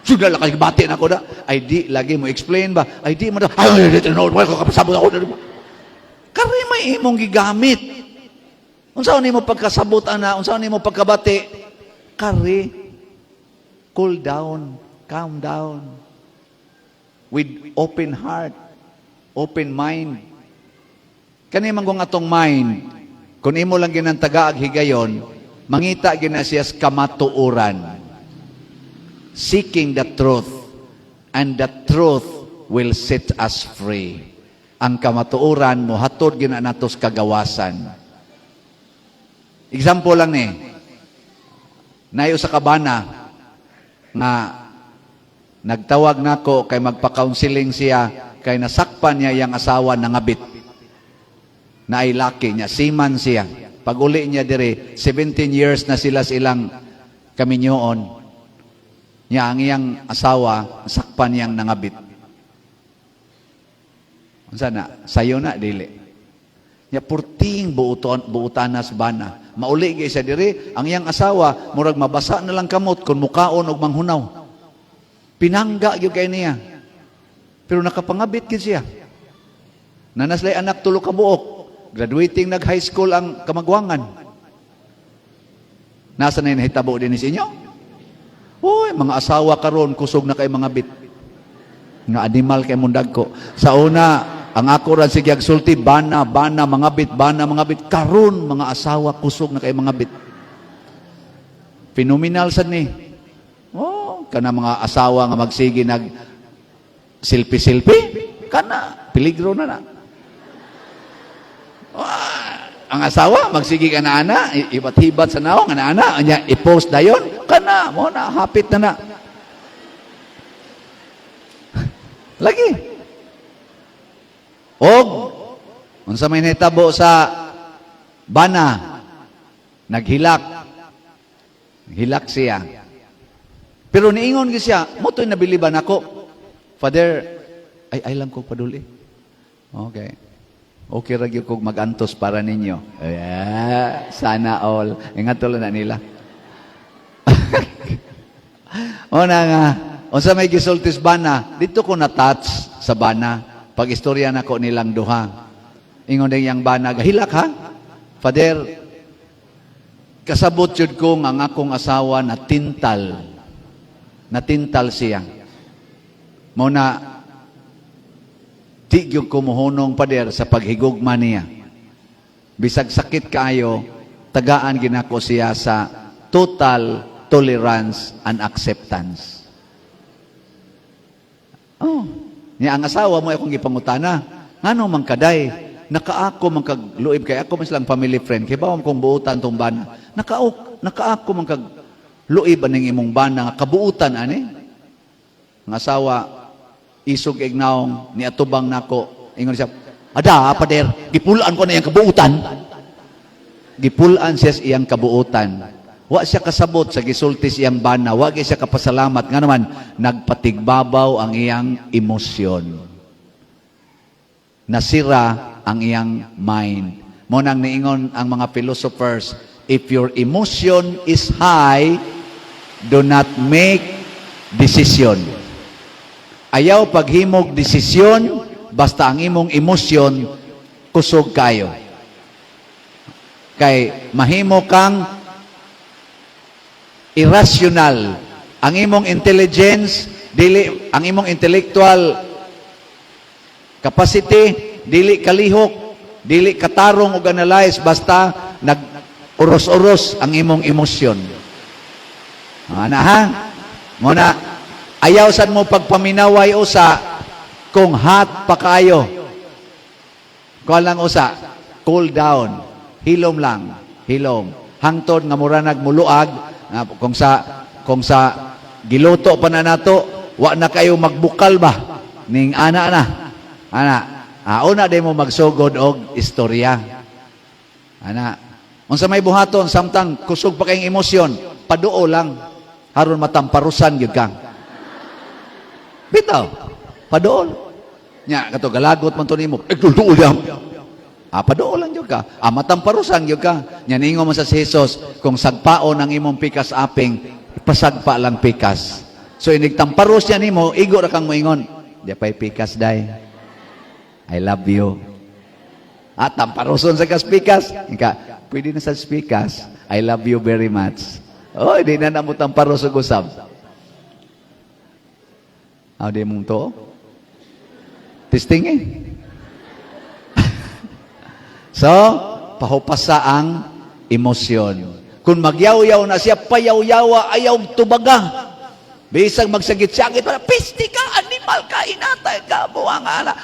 "Sudah lah kay bati na ko na." Ay di lagi mo explain ba? Ay di mo na. "Ay di tinuod ko kapasabot ako. Kari may imong gigamit. Unsa nimo pagkasabot ana, unsa nimo pagkabati? Kari cool down, calm down. With open heart, open mind. Kani man kung atong mind, kung imo lang ginantagaag higayon, mangita gina siya sa kamatuoran. Seeking the truth, and the truth will set us free. Ang kamatuoran mohatod gina nato sa kagawasan. Example lang ni, nayo sa kabana nga nagtawag nako kay magpa-counseling siya kay nasakpan niya yang asawa nangabit na ay laki niya, seaman siya. Pag uli niya dire, 17 years na sila sa ilang kaminyoon. Niya ang iyang asawa, sakpan niyang nangabit. Unsa na? Sayo na dili. Nya purting buuton buutanas bana. Mauli gyud siya diri, ang iyang asawa murag mabasa na lang kamot kung mukaon og manghunaw. Pinangga gyud kay niya. Pero nakapangabit gyud siya. Nanaslay anak tulo ka buok. Graduating nag high school ang kamagwangan. Nasa na nahitabo din sa inyo? Uy, mga asawa karon kusog na kay mga bit. Nga animal kay mundag ko. Sa una, ang ako ran sige sulti bana, bana, mga bit, bana, mga bit. Karon mga asawa kusog na kay mga bit. Phenomenal sad ni. Oh, kana mga asawa nga magsige nag selfie-selfie, kana peligro na na. Ah, ang asawa magsige ka na ana, ibat-hibat sa naong ana ana, anya i-post dayon, kana mo na hapit na na. Lagi. Og unsa may nahitabo sa bana, naghilak. Hilak siya. Pero niingon gyud siya, mo to'y nabiliban ako. "Father, ay ay lang ko paduli." Okay. Okay ra gyud kog magantos para ninyo. Yeah, sana all. Ingat tulo na nila. Una nga, unsa may gisultis bana, dito ko na touch sa bana. Pag istorya nako nilang duha. Ingon din yang bana, "Gahilak ha? Father, kasabot jud ko nga ang akong asawa natintal. Natintal siya. Mao na di gyud ko mohunong, pader, sa paghigugma niya. Bisag sakit kaayo, tagaan ginako siya sa total tolerance and acceptance. Oh, niya ang asawa mo akong gipangutana. Ngano man kaday? Nakaako man kag luib kay ako man silang family friend. Kay bawam kong buutan tong bana. Nakaako man kag luib aning imong bana nga kabuutan ani. Ang asawa isog ignaong ni atubang nako. Ingon siya, "Ada, pader, gipulaan ko na iyang kabuutan." Gipulaan siya sa iyang kabuutan. Wa siya kasabot sa gisulti sa iyang bana, wa gyud siya kapasalamat nga naman nagpatigbabaw ang iyang emosyon. Nasira ang iyang mind. Mao nang niingon ang mga philosophers, if your emotion is high, do not make decision. Ayaw paghimog desisyon basta ang imong emosyon kusog kayo. Kay mahimo kang irrational. Ang imong intelligence, dili ang imong intellectual capacity dili kalihok, dili katarong og analyze basta nag uros-uros ang imong emosyon. Ana ha? Muna ayaw sad mo pagpaminaway usa kung hot pa kayo. Kuan lang usa, cool down. Hilom lang, hilom. Hangtod nga mura nagmuluag nga kung sa giluto pa na nato, wa na kayo magbukal ba ning ana na. Ana, una di mo magsugod og istorya. Ana, unsa may buhaton samtang kusog pa kayong emosyon, paduo lang haron matamparusan gyud ka. Bitaw, paduol. Nya kato galagot man to nimo. Eh, duol yam. Paduol lang gyud ka. Matamparusan gyud ka. Nya ningon man sa si Jesus, kung sagpaon ang imong pikas aping, pasagpa lang pikas. So inig tamparos niya nimo, igo ra kang moingon. Di pa'y pikas day. I love you. Tamparoson sa kas pikas. Ika, pwede na sa pikas. I love you very much. Oh, di na namo tamparos og usab. Di mong to? Testing eh. So, pahupasa ang emosyon. Kung magyaw-yaw na siya, payaw-yawa, ayaw tubaga. Bisag magsagit-sagit, wala, pisti ka, animal ka, inatay ka, buwang ana.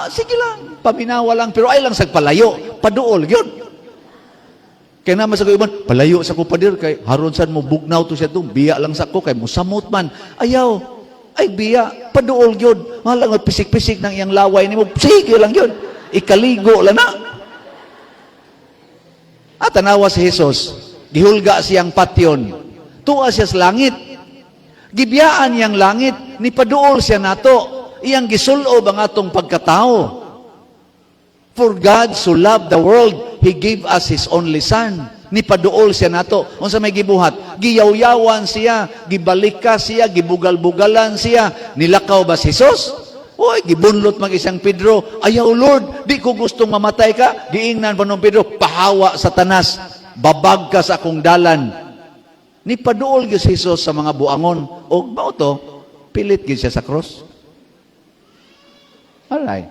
Sige lang, paminawa lang, pero ay lang sa palayo, paduol, yun. Kaya naman sa iban, palayo sa ko pader, kay haron san mo bugnaw to siya to, biya lang sa ko, kay musamot man. Ayaw, ay biya, paduol yun. Malang pisik-pisik ng iyang laway nimo, sige lang yun. Ikaligo lang na. At tanawa si Jesus, gihulga siyang patyon. Tuwa siya sa langit. Gibiyaan niyang langit, ni paduol siya nato. Iyang gisulob ang atong pagkatao. For God so loved the world, He gave us His only Son. Ni paduol siya nato. Unsa may gibuhat? Giyawyawan siya, gibalika siya, gibugal-bugalan siya. Nilakaw ba si Jesus? Uy, gibunlot mag isang Pedro. Ayaw Lord, di ko gustong mamatay ka. Giingnan pa nung Pedro, pahawa Satanas. Babag ka sa akong dalan. Ni paduol gyud si Jesus sa mga buangon. Og mao to, pilit gyud siya sa cross. Alright.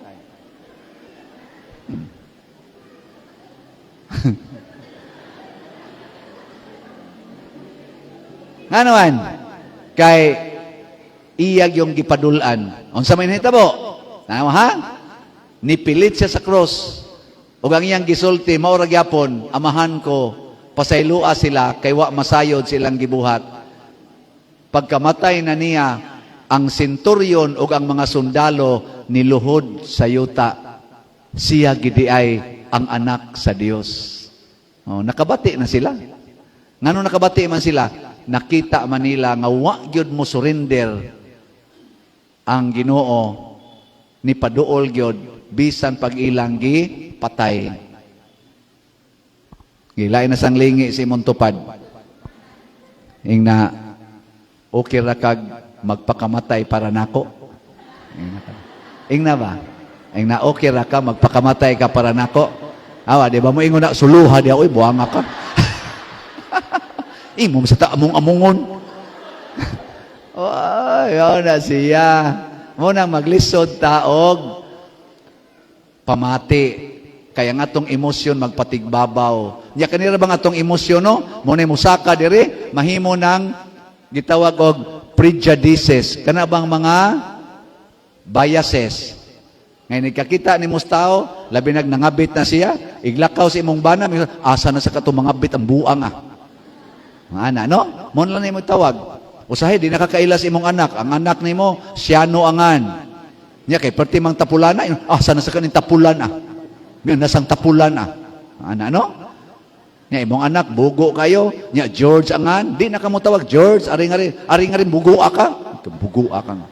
Nga naman, kay iyag yung gipadulan. Unsa may nahitabo? Tama ha? Nipilit siya sa cross. Ug ang iyang gisulti, mao ra gyapon, amahan ko, pasaylua sila kay wa masayod silang gibuhat. Pagkamatay na niya, ang senturyon ug ang mga sundalo niluhod sa yuta. Siya gidi ay ang anak sa Dios. Oh, nakabati na sila. Ngano nakabati man sila? Nakita man nila nga wa gyud mo surrender ang Ginoo, ni paduol gyud bisan pag ilang gi patay. Gilain na sang lingi si imong tupad. Ingna, okay ra kag magpakamatay para nako. Ingna ka. Ingna ba? Ingna, okay ra ka magpakamatay ka para nako. Awa, di ba mo ingon na suluha diha, oy buanga ka. Imo sa ta among amongon. Ay, na siya. Mao nang maglisod ta og pamati. Kaya nga atong emosyon magpatigbabaw. Nya kanira bang atong emosyon, no? Mao na musaka diri, mahimo nang gitawag og prejudices. Kana bang mga biases. Ngayon, nagkakita ni tao, labi nag nangabit na siya, iglakaw sa imong bana, asa na sa katong mangabit, ang buang ah. Mga ana, no? Mao lang nimo tawag. Usahay, di nakakaila sa imong anak. Ang anak nimo, siyano angan. Nya kay perti mang tapulana, asa na sa kaning tapulan ah. Nga nasang tapulan ah. Ana, no? Nya imong anak bugo kayo, nya George angan, di na kamo tawag George, aring aring aring bugo ka. Bugo ka nga.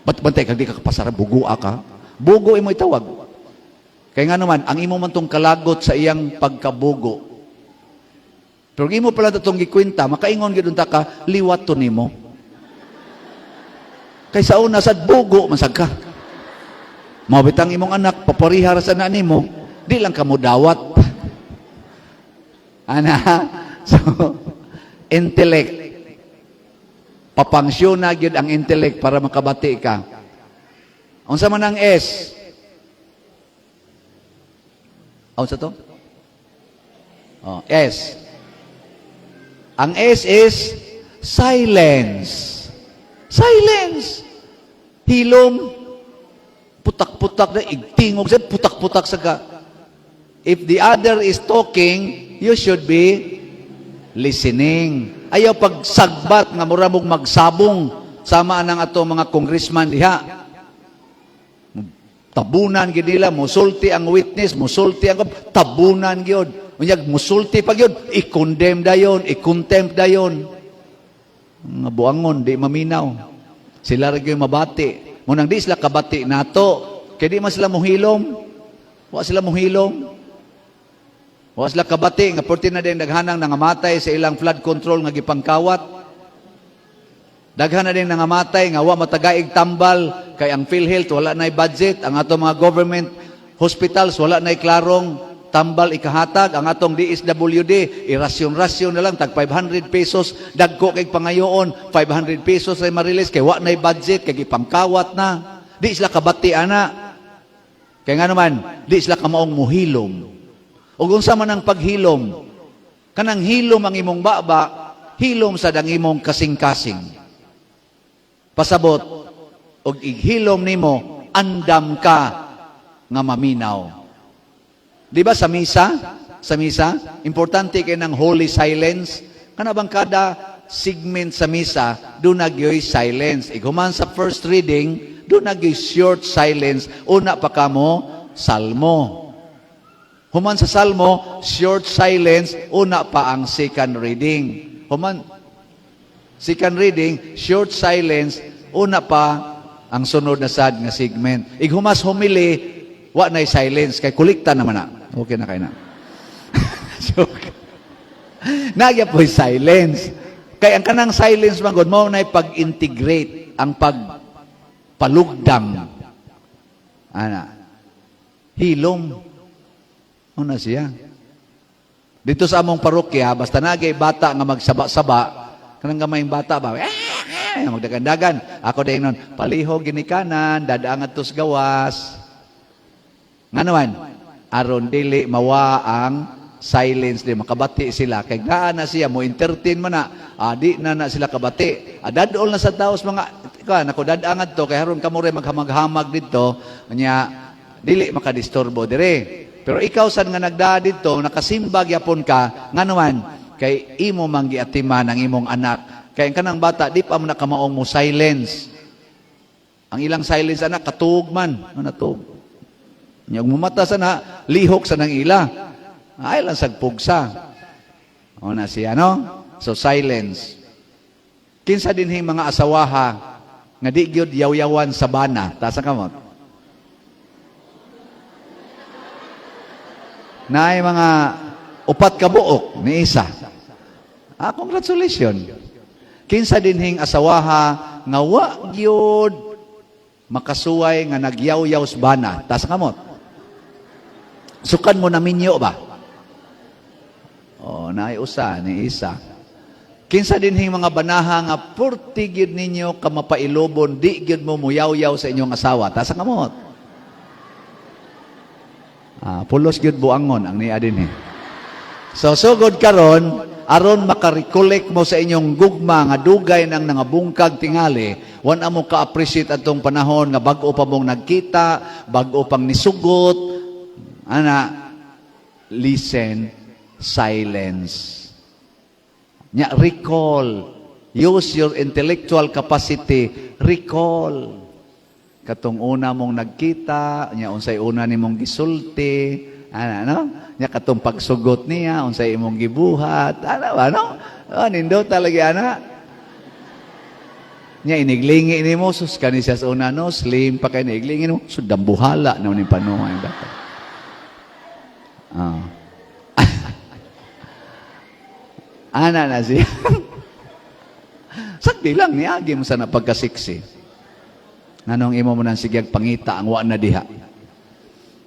Ba't bantay kag di ka kapasara, bugo ka? Bugo imo itawag. Kaya nga naman, ang imo man tong kalagot sa iyang pagkabugo. Pero imo pala itong gikwenta, makaingon gyud unta ka, liwat to nimo. Kay sa una sad bugo man sad ka. Mao bitang imong anak papariha ra sa na nimo, di lang ka mo dawat. Ana, so intellect. Papangsyon na gyud ang intellect para makabati ka. Unsa man ang S? Unsa to? Oh, S. Ang S is silence. Silence. Hilom. Putak-putak na, igtingog sa putak-putak sa ka. If the other is talking, you should be listening. Ayaw pagsagbat nga mura mong magsabong sama nang ato mga congressman diha. Tabunan gid nila, musulti ang witness, musulti ang tabunan gyud. Unyag musulti pa gyud, i-condemn dayon, i-contempt dayon. Nga buangon di maminaw. Sila ra gyud mabati. Mao nang di sila kabati nato. Kay di man sila muhilom. Wa sila muhilom. Wa sila kabati nga perti na din daghanang nangamatay sa ilang flood control nga gipangkawat. Daghan na din nangamatay nga wa matagaig tambal kay ang PhilHealth wala na'y budget, ang atong mga government hospitals wala na'y klarong tambal ikahatag, ang atong DSWD irasyon-rasyon na lang tag 500 pesos, dagko kay pangayoon 500 pesos ay ma-release kay wa na'y budget kay gipangkawat na. Di sila kabati ana. Kay nga naman, di sila kamaong muhilom. Ug unsa man ang paghilom? Kanang hilom ang imong baba, hilom sad ang imong kasing-kasing. Pasabot, og ighilom nimo, andam ka nga maminaw. Di ba sa misa? Sa misa, importante kay ng holy silence. Kana bang kada segment sa misa, duna gyoy silence. Ighuman sa first reading, duna gyoy short silence. Una pa kamo, salmo. Human sa salmo, short silence, una pa ang second reading. Human, second reading, short silence, una pa ang sunod na sad nga segment. Ighumas homily, wa na'y silence, kay kulikta naman na. Okay na kay na. Joke. Nagya po'y silence. Kay ang kanang silence man gud mao na'y pag-integrate, ang pagpalugdang. Ana. Hilom. Mao na siya. Dito sa among parokya, basta nagay bata nga magsaba-saba, kanang gamayng bata ba, eh, eh, magdagandagan. Ako din nun, palihog ginikanan, dadaangat tos gawas. Nga naman, aron dili mawa ang silence di makabati sila kay naa na siya mo entertain man na di na na sila kabati dadol na sa taos mga ka nako dadaangat to kay haron kamo rin maghamag-hamag didto nya dili makadisturbo dire. Pero ikaw sad nga nagdaa didto, nakasimba gyapon ka, ngano man kay imo man giatiman ang imong anak, kay ang kanang bata di pa mo nakamaong mo silence. Ang ilang silence anak katuog man ano tuog. Nya mumata sa na lihok sa nang ila ay lang sagpugsa. O na siya, no? So silence. Kinsa dinhi mga asawaha nga di gyud yaw-yawan sa bana? Taas ang kamot. Naay mga upat ka buok ni isa. Ah, congratulations. Kinsa dinhing asawaha nga wa gyud makasuway nga nagyaw-yaw sa bana? Taas ang kamot. Sukan mo na minyo ba? Oh, naay usa ni isa. Kinsa dinhing mga banaha nga purti gyud ninyo ka mapailobon, di gyud mo muyaw-yaw sa inyong asawa? Taas ang kamot. Ah, pulos gyud buangon ang niya dinhi. So sugod karon, aron makarecollect mo sa inyong gugma nga dugay nang nangabungkag tingali, wan mo ka-appreciate atong panahon nga bag-o pa mong nagkita, bag-o pang nisugot, ana, listen, silence. Nya, recall. Use your intellectual capacity. Recall. Katong una mong nagkita, nya unsay una nimong gisulti, ana, no? Nya katong pagsugot niya, unsay imong gibuhat, ana ba, no? Oh, nindot talaga ana. Nya iniglingi nimo, sus, kani siya sa una, no, slim pa kay iniglingi nimo, so dambuhala na ni panuhay dapat. Ah. Ana na siya. Sagdi lang niagi mo sa napagkasiksi. Nganong imo mo nang sigyag pangita ang wa na diha?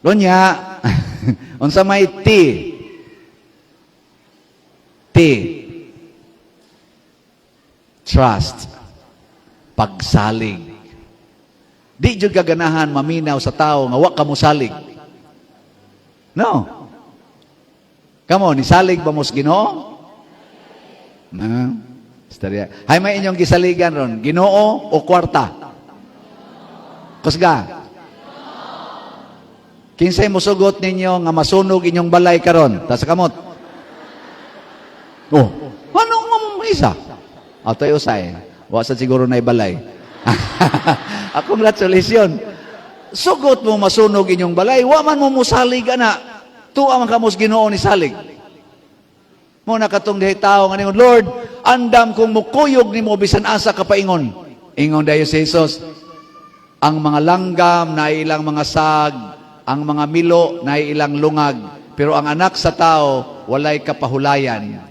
Unya, unsa may T? T. Trust. Pagsalig. Di jud ka ganahan maminaw sa tao nga wa ka mosalig. No. Kamo, nisalig ba mo sa Ginoo? Na. Istorya. Hay, may inyong gisaligan ron, Ginoo o kwarta? Kusga. Kinsay musugot ninyo nga masunog inyong balay karon? Taas kamot. Oh, ano nga mo isa? Atoy usay. Wa sa siguro na balay. Ah, congratulations. Sugot mo masunog inyong balay, wa man mo musalig ana. Tuwa man kamos Ginoo ni salig. Mo na katong dihay tao nga ningon, "Lord, andam kong mukuyog nimo bisan asa ka paingon." Ingon dayo si Jesus, "Ang mga langgam na ilang mga sag, ang mga milo na ilang lungag, pero ang Anak sa Tao walay kapahulayan."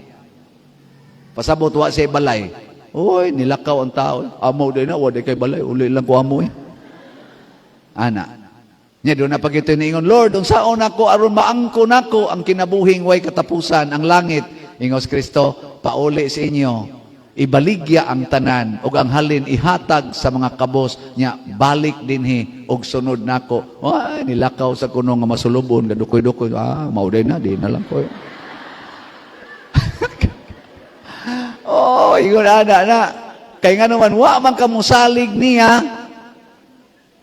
Pasabot wa siya balay. Uy, nilakaw ang tao. Amo din na, wa kay balay, uli lang ko amo eh. Ana. Nya doon na pagito niingon, "Lord, unsaon ako aron maangko nako ang kinabuhing way katapusan, ang langit?" Ingos Kristo, "Pauli sa inyo. Ibaligya ang tanan ug ang halin ihatag sa mga kabos, nya balik dinhi og sunod nako." Ay, nilakaw sa kuno nga masulubon, gadukoy-dukoy. Ah, mao na, di na lang ko. Oh, ingon ana na. Kay nga naman, wa man kamusalig niya.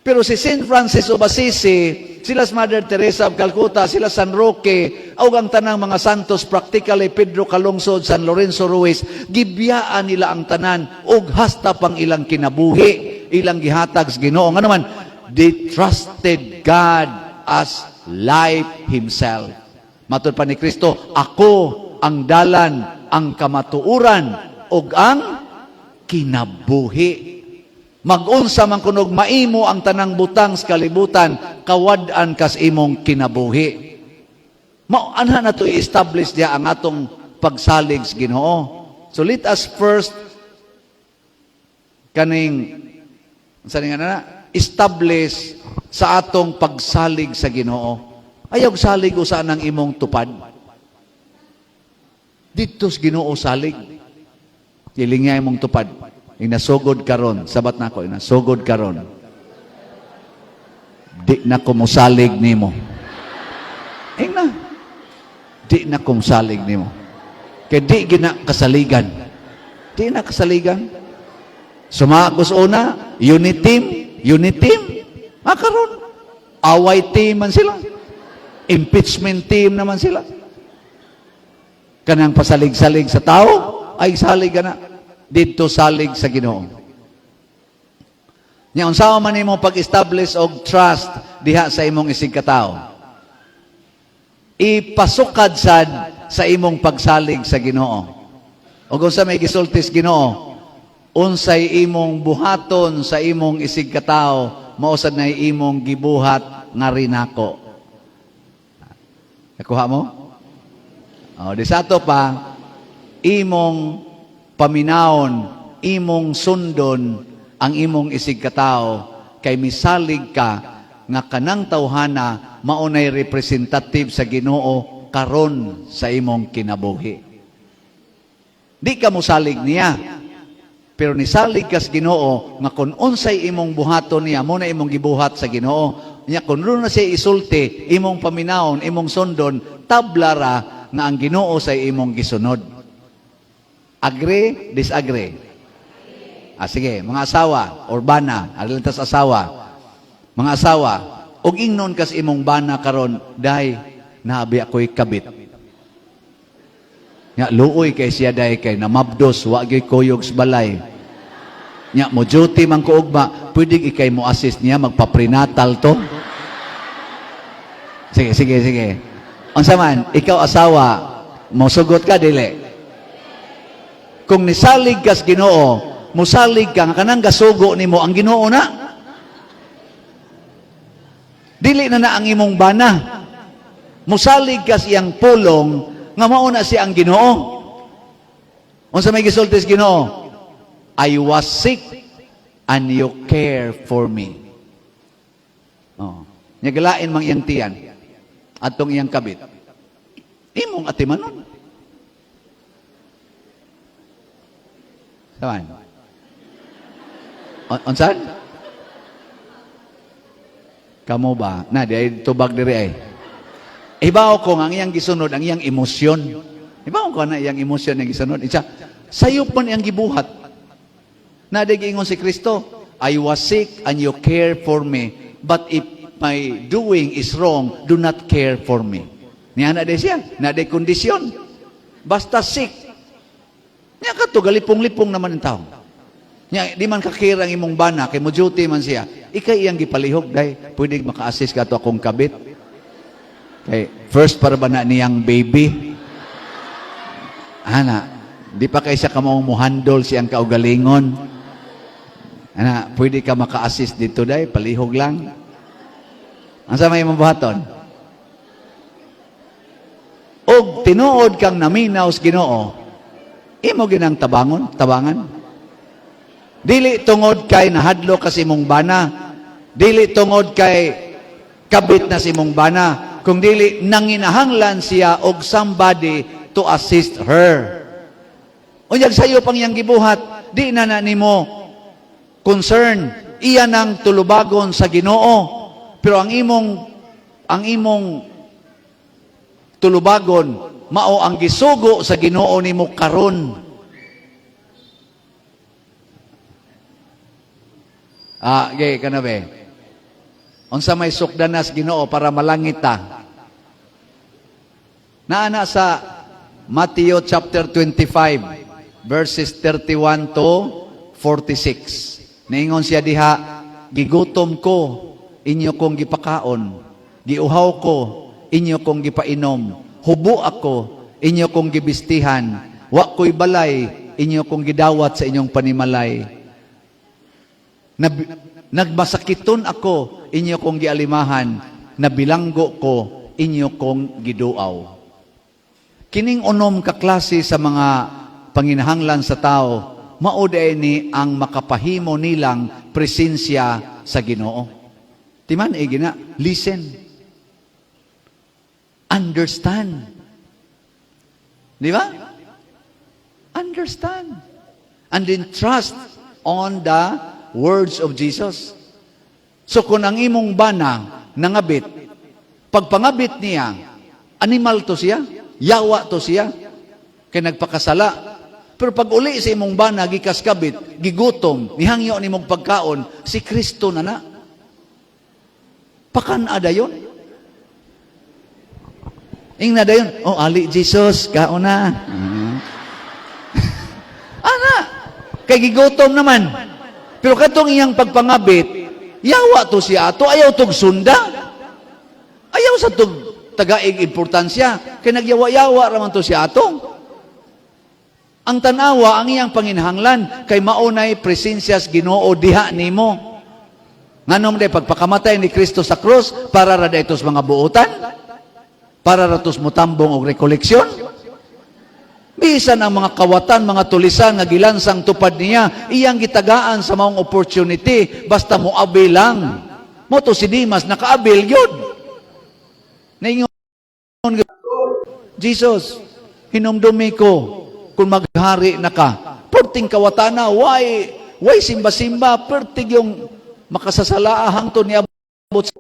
Pero si St. Francis of Assisi, sila Mother Teresa of Calcutta, sila San Roque, o ang tanang mga santos, practically Pedro Calungsod, San Lorenzo Ruiz, gibiyaan nila ang tanan og hasta pang ilang kinabuhi, ilang gihatag sa Ginoo. Nga naman, they trusted God as life Himself. Matod pa ni Kristo, "Ako ang dalan, ang kamatuoran, ug ang kinabuhi." Magunsa man kunog maimo ang tanang butang sa kalibutan, kawad-an kas imong kinabuhi. Mao anha na to i-establish diya ang atong pagsalig sa Ginoo. So let us first kaning sa nga na establish sa atong pagsalig sa Ginoo. Ayaw salig usa ng imong tupad. Dito sa Ginoo salig. Ilingya imong tupad. Inasugod karon, sabat nako, inasugod karon. Di na ko mosalig nimo. Ingna. Di na ko mosalig nimo. Kay di gina kasaligan. Di na kasaligan. Sumagos una, unit team, unit team. Makaron. Away team man sila. Impeachment team naman sila. Kanang pasalig-salig sa tao, ay salig ka na. Dito salig sa Ginoo. Nya unsa man nimo pag-establish og trust diha sa imong isig katao? Ipasukad sad sa imong pagsalig sa Ginoo. Og unsa may gisulti sa Ginoo? "Unsay imong buhaton sa imong isig katao, mao sad na imong gibuhat nga rinako." Nakuha mo? O, di sa ato pa, imong paminawon, imong sundon ang imong isig katao kay misalig ka nga kanang tawhana maunay representative sa Ginoo karon sa imong kinabuhi. Di ka mosalig niya. Pero nisalig kas Ginoo nga kung unsay imong buhaton niya, mao na imong gibuhat sa Ginoo. Nya kung na siya isulti, imong paminawon, imong sundon, tabla ra nga ang Ginoo sa imong gisunod. Agree, disagree? Ah, sige, mga asawa or bana, alin tas asawa. Mga asawa, og ingnon kas imong bana karon, "Day, naa bi ako'y kabit." Nya luoy kay siya, day, kay namabdos, wa gyud kuyog sa balay. Nya mo duty man ko ugma, pwede ikay mo assist niya magpa-prenatal to. Sige, sige, sige. Unsa man, ikaw asawa, mosugot ka dili? Kung nisalig kas Ginoo, musalig ka nga kanang gasugo nimo ang Ginoo na. Dili na na ang imong bana. Musalig ka sa iyang pulong nga mao na siya ang Ginoo. Unsa may gisulti sa Ginoo? "I was sick and you care for me." Oh. Nya galain mang iyang tiyan atong iyang kabit. Imong atimanon. Saman? Unsan? Kamo ba? Na, di ay tubag diri ay. Ibaw ko nga ang iyang gisunod, ang iyang emosyon. Ibaw ko na iyang emosyon ang gisunod. Isa, sayop man iyang gibuhat. Na di giingon si Kristo, "I was sick and you care for me. But if my doing is wrong, do not care for me." Niya na di siya, na di kondisyon. Basta sick. Niya kato, galipong-lipong naman ang tao. Nya, di man ka-care ang imong bana, kay mo duty man siya. Ikay iyang gipalihog, "Day, pwede maka-assist ka to akong kabit. Kay first para ba na niyang baby?" Ana, di pa kay siya kamaong muhandol siyang kaugalingon. Ana, pwede ka maka-assist dito, day, palihog lang. Ang sa may imong buhaton? Og tinuod kang naminaw sa Ginoo, imo ginang tabangon, tabangan. Dili tungod kay nahadlok ka sa imong bana, dili tungod kay kabit na sa imong bana, kung dili nanginahanglan siya og somebody to assist her. Unyag sayo pang iyang gibuhat, di na na nimo concern, iya nang tulubagon sa Ginoo. Pero ang imong tulubagon mao ang gisugo sa Ginoo nimo karon. Ah, gay kanabe. Unsa may sukdanas Ginoo para malangit ta? Naa na sa Matthew chapter 25 verses 31 to 46. Niingon siya diha, "Gigutom ko, inyo kong gipakaon. Giuhaw ko, inyo kong gipainom. Hubo ako, inyo kong gibistihan. Wa ko'y balay, inyo kong gidawat sa inyong panimalay. Nagmasakiton ako, inyo kong gialimahan. Nabilanggo ko, inyo kong giduaw." Kining unom ka klase sa mga panginahanglan sa tao, mao ni ang makapahimo nilang presensya sa Ginoo. Timan eh gina, listen. Understand. Di ba? Understand. And then trust on the words of Jesus. So kung ang imong bana nangabit, pagpangabit niya, animal to siya, yawa to siya, kay nagpakasala. Pero pag uli sa imong bana, gikas kabit, gigutom, nihangyo nimong pagkaon, si Kristo na na. Pakan dayon. Ingna dayon, "Oh, ali Jesus, kaon na." Ana, kay gigutom naman. Pero katong iyang pagpangabit, yawa to siya ato, ayaw tog sunda. Ayaw sa tog tagaig importansya, kay nagyawa-yawa raman to siya ato. Ang tanawa, ang iyang panginahanglan, kay maunay presensyas Ginoo diha nimo. Nganom day pagpakamatay ni Kristo sa krus, para ra daytos mga buotan? Para ra tos mutambong og rekoleksyon? Bisan ang mga kawatan, mga tulisan nga gilansang tupad niya, iyang gitagaan sa maong opportunity, basta mo avail lang. Mao to si Dimas, naka-avail gyud. Naingon, "Jesus, hinumdumi ko." Kung maghari na ka, perting kawatana, why simba-simba, perting yung makasasala hangtod niabot sa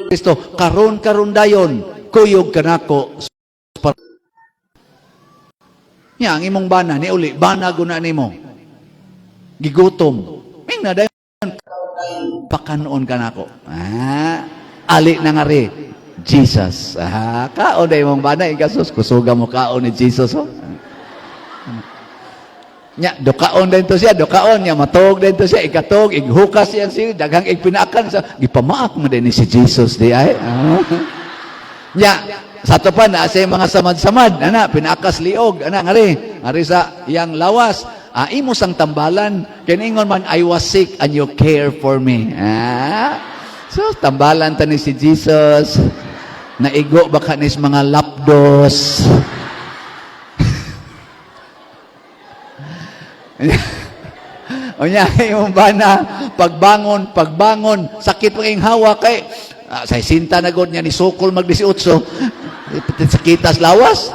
Kristo. Karon karon dayon, kuyog kanako. Nya ang imong bana ni uli, bana guna nimo. Gigutom. Ming na dayon pakanon kanako. Ah, ali na nga ri. Jesus. Ah, kaon na imong bana ikasus kusuga mo kaon ni Jesus, oh. Nya, dukaon din to siya, dukaon niya, matuog din to siya, ikatog, ighukas siya siya, daghang igpinaakan sa gipamaak mo din ni si Jesus di ay. Ah. Nya, sa ato pa na siya mga samad-samad, ana, pinaakas liog, ana ngari, ngari sa iyang lawas. Ah, imo sang tambalan, kiningon man, "I was sick and you care for me." Ah. So, tambalan ta ni si Jesus. Naigo baka nis mga lapdos. Unya, imong bana, pagbangon, pagbangon, sakit pa kayong hawa kay, ah, sa sinta na god niya ni sukol mag 18, sakitas lawas.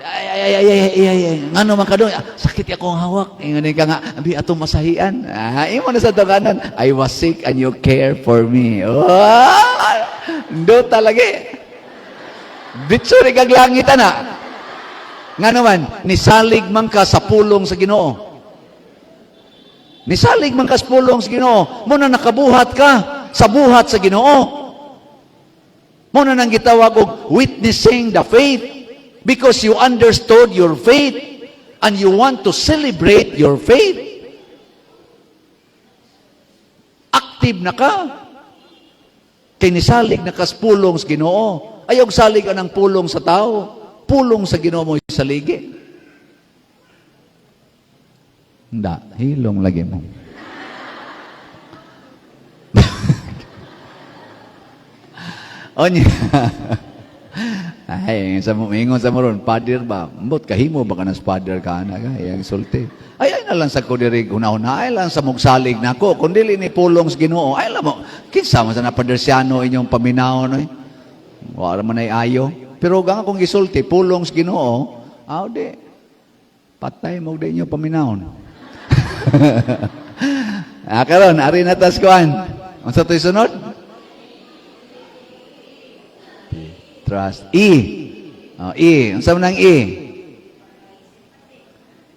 Ay, ay, ay, ay, ay, ay, ay, ngano man ka doon? Ah, sakit akong hawak. Ingon ka nga, abi atong masahian. Ah, imo na sa tuganan. "I was sick and you care for me." Oh, do talaga. Ditso rin kag langit ana. Nga naman, nisalig man ka sa pulong sa Ginoo. Nisalig man ka sa pulong sa Ginoo. Muna nakabuhat ka sa buhat sa Ginoo. Muna nang gitawag og witnessing the faith because you understood your faith and you want to celebrate your faith. Active na ka. Kay nisalig na kas pulong sa Ginoo. Ayaw salig ang pulong sa tao. Pulong sa Ginoo mo saligi. Hindi, hilong lagi mo. Onya. Ay, sa mo ingon sa mo ron, father ba? Ambot kahimo ba ka ng father ka ana ka? Iyang sulti. Ay, ay na lang sa ko diri hunahuna, ay lang sa mugsalig nako. Kung dili ni pulong sa Ginoo, ay lang mo. Kinsa man sa na padersyano inyong paminaw no? Wala man ay ayo. Pero gang akong gisulti, pulong sa Ginoo, aw di. Patay mo di inyo paminawon. Ah, karon ari na tas kuan. Unsa to'y sunod? Trust. E. Oh, E. Unsa man ang E?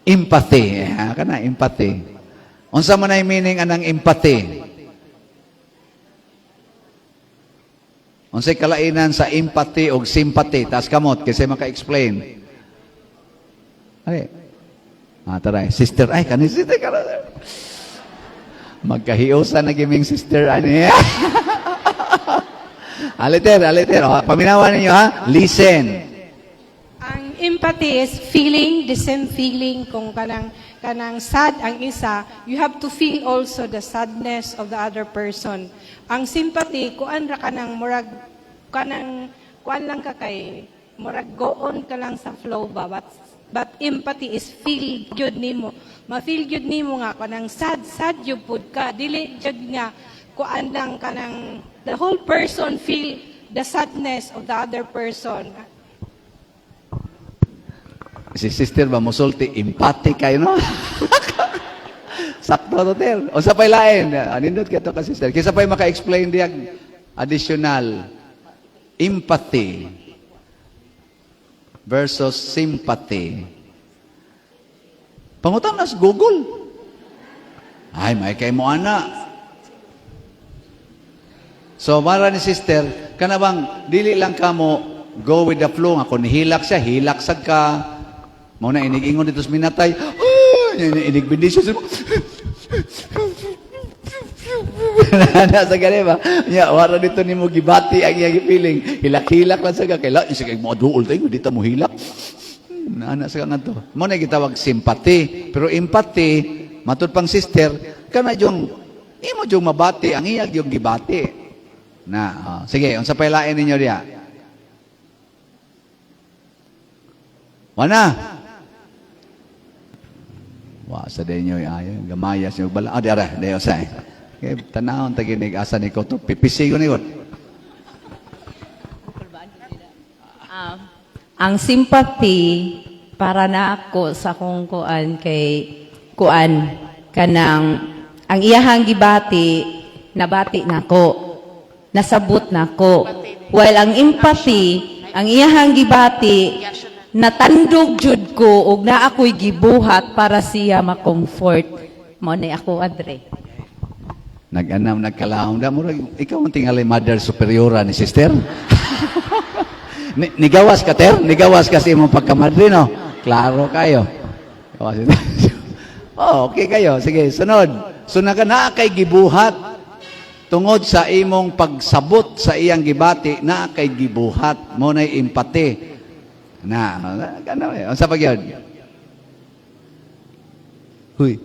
Empathy. Ah, kana empathy. Unsa man ay meaning anang empathy? Unsay kalainan sa empathy og sympathy? Taas kamot kasi maka-explain. Ay. Ah, taray. Sister, ay, kani sister karon. Magkahiusan na giming sister ani. Aliter, aliter. Oh, paminawan ninyo ha. Listen. Ang empathy is feeling the same feeling kung kanang kanang sad ang isa, you have to feel also the sadness of the other person. Ang sympathy, kuan ra kanang murag kanang kuan lang ka kay murag go on ka lang sa flow ba, but empathy is feel gyud nimo. Ma-feel gyud nimo nga kanang sad sad gyud pud ka, dili gyud nga kuan lang kanang the whole person feel the sadness of the other person. Si sister ba musulti, empathic kayo, no? Sakto to, ter. O sa pay lain, anindot kato ka, sister. Kisa pa'y maka-explain diyag additional empathy versus sympathy. Pangutan na sa Google. Ay, may kay mo ana. So, mara ni sister, kana bang dili lang ka mo go with the flow nga kung nihilak siya, hilak sad ka. Mao na inig-ingon dito sa minatay. Ah, inig bendisyon siya. Nasa gani ba? Nya, wala dito nimo gibati ang iyang feeling. Hilak-hilak lang sa ka. Kaila, isa kay mo duol tayo, dito mo hilak. Ana sa nga to. Mo na gitawag sympathy. Pero empathy, matud pang sister, kana yung imo yung mabati ang iyang yung gibati. Na, oh. Sige, unsa pay lain ninyo diya? Wana. Wa sa denyo ayo gamaya siya bala. Ah, diara, dayo sa. Okay, tanawon ta ginig asa ni ko to pipisi ko ni ko. Ang sympathy, Para na ako sa akong kuan kay kuan kanang ang iyahang gibati, nabati nako, nasabot nako, while ang empathy, ang iyahang gibati, natandog jud ko ug naa ako'y gibuhat para siya ma-comfort. Mao ni ako, Padre. Nag-anam, nagkalahom da. Murag, ikaw ang tingali mother superiora ni sister. Nigawas ka, ter? Nigawas ka sa imong pagkamadre, no? Klaro kayo. Gawas. Oh, okay kayo. Sige, sunod. So, naka naa kay gibuhat. Tungod sa imong pagsabot sa iyang gibati, naa kay gibuhat. Mao na'y empathy. Na, ano eh. Unsa pa gyud? Huy.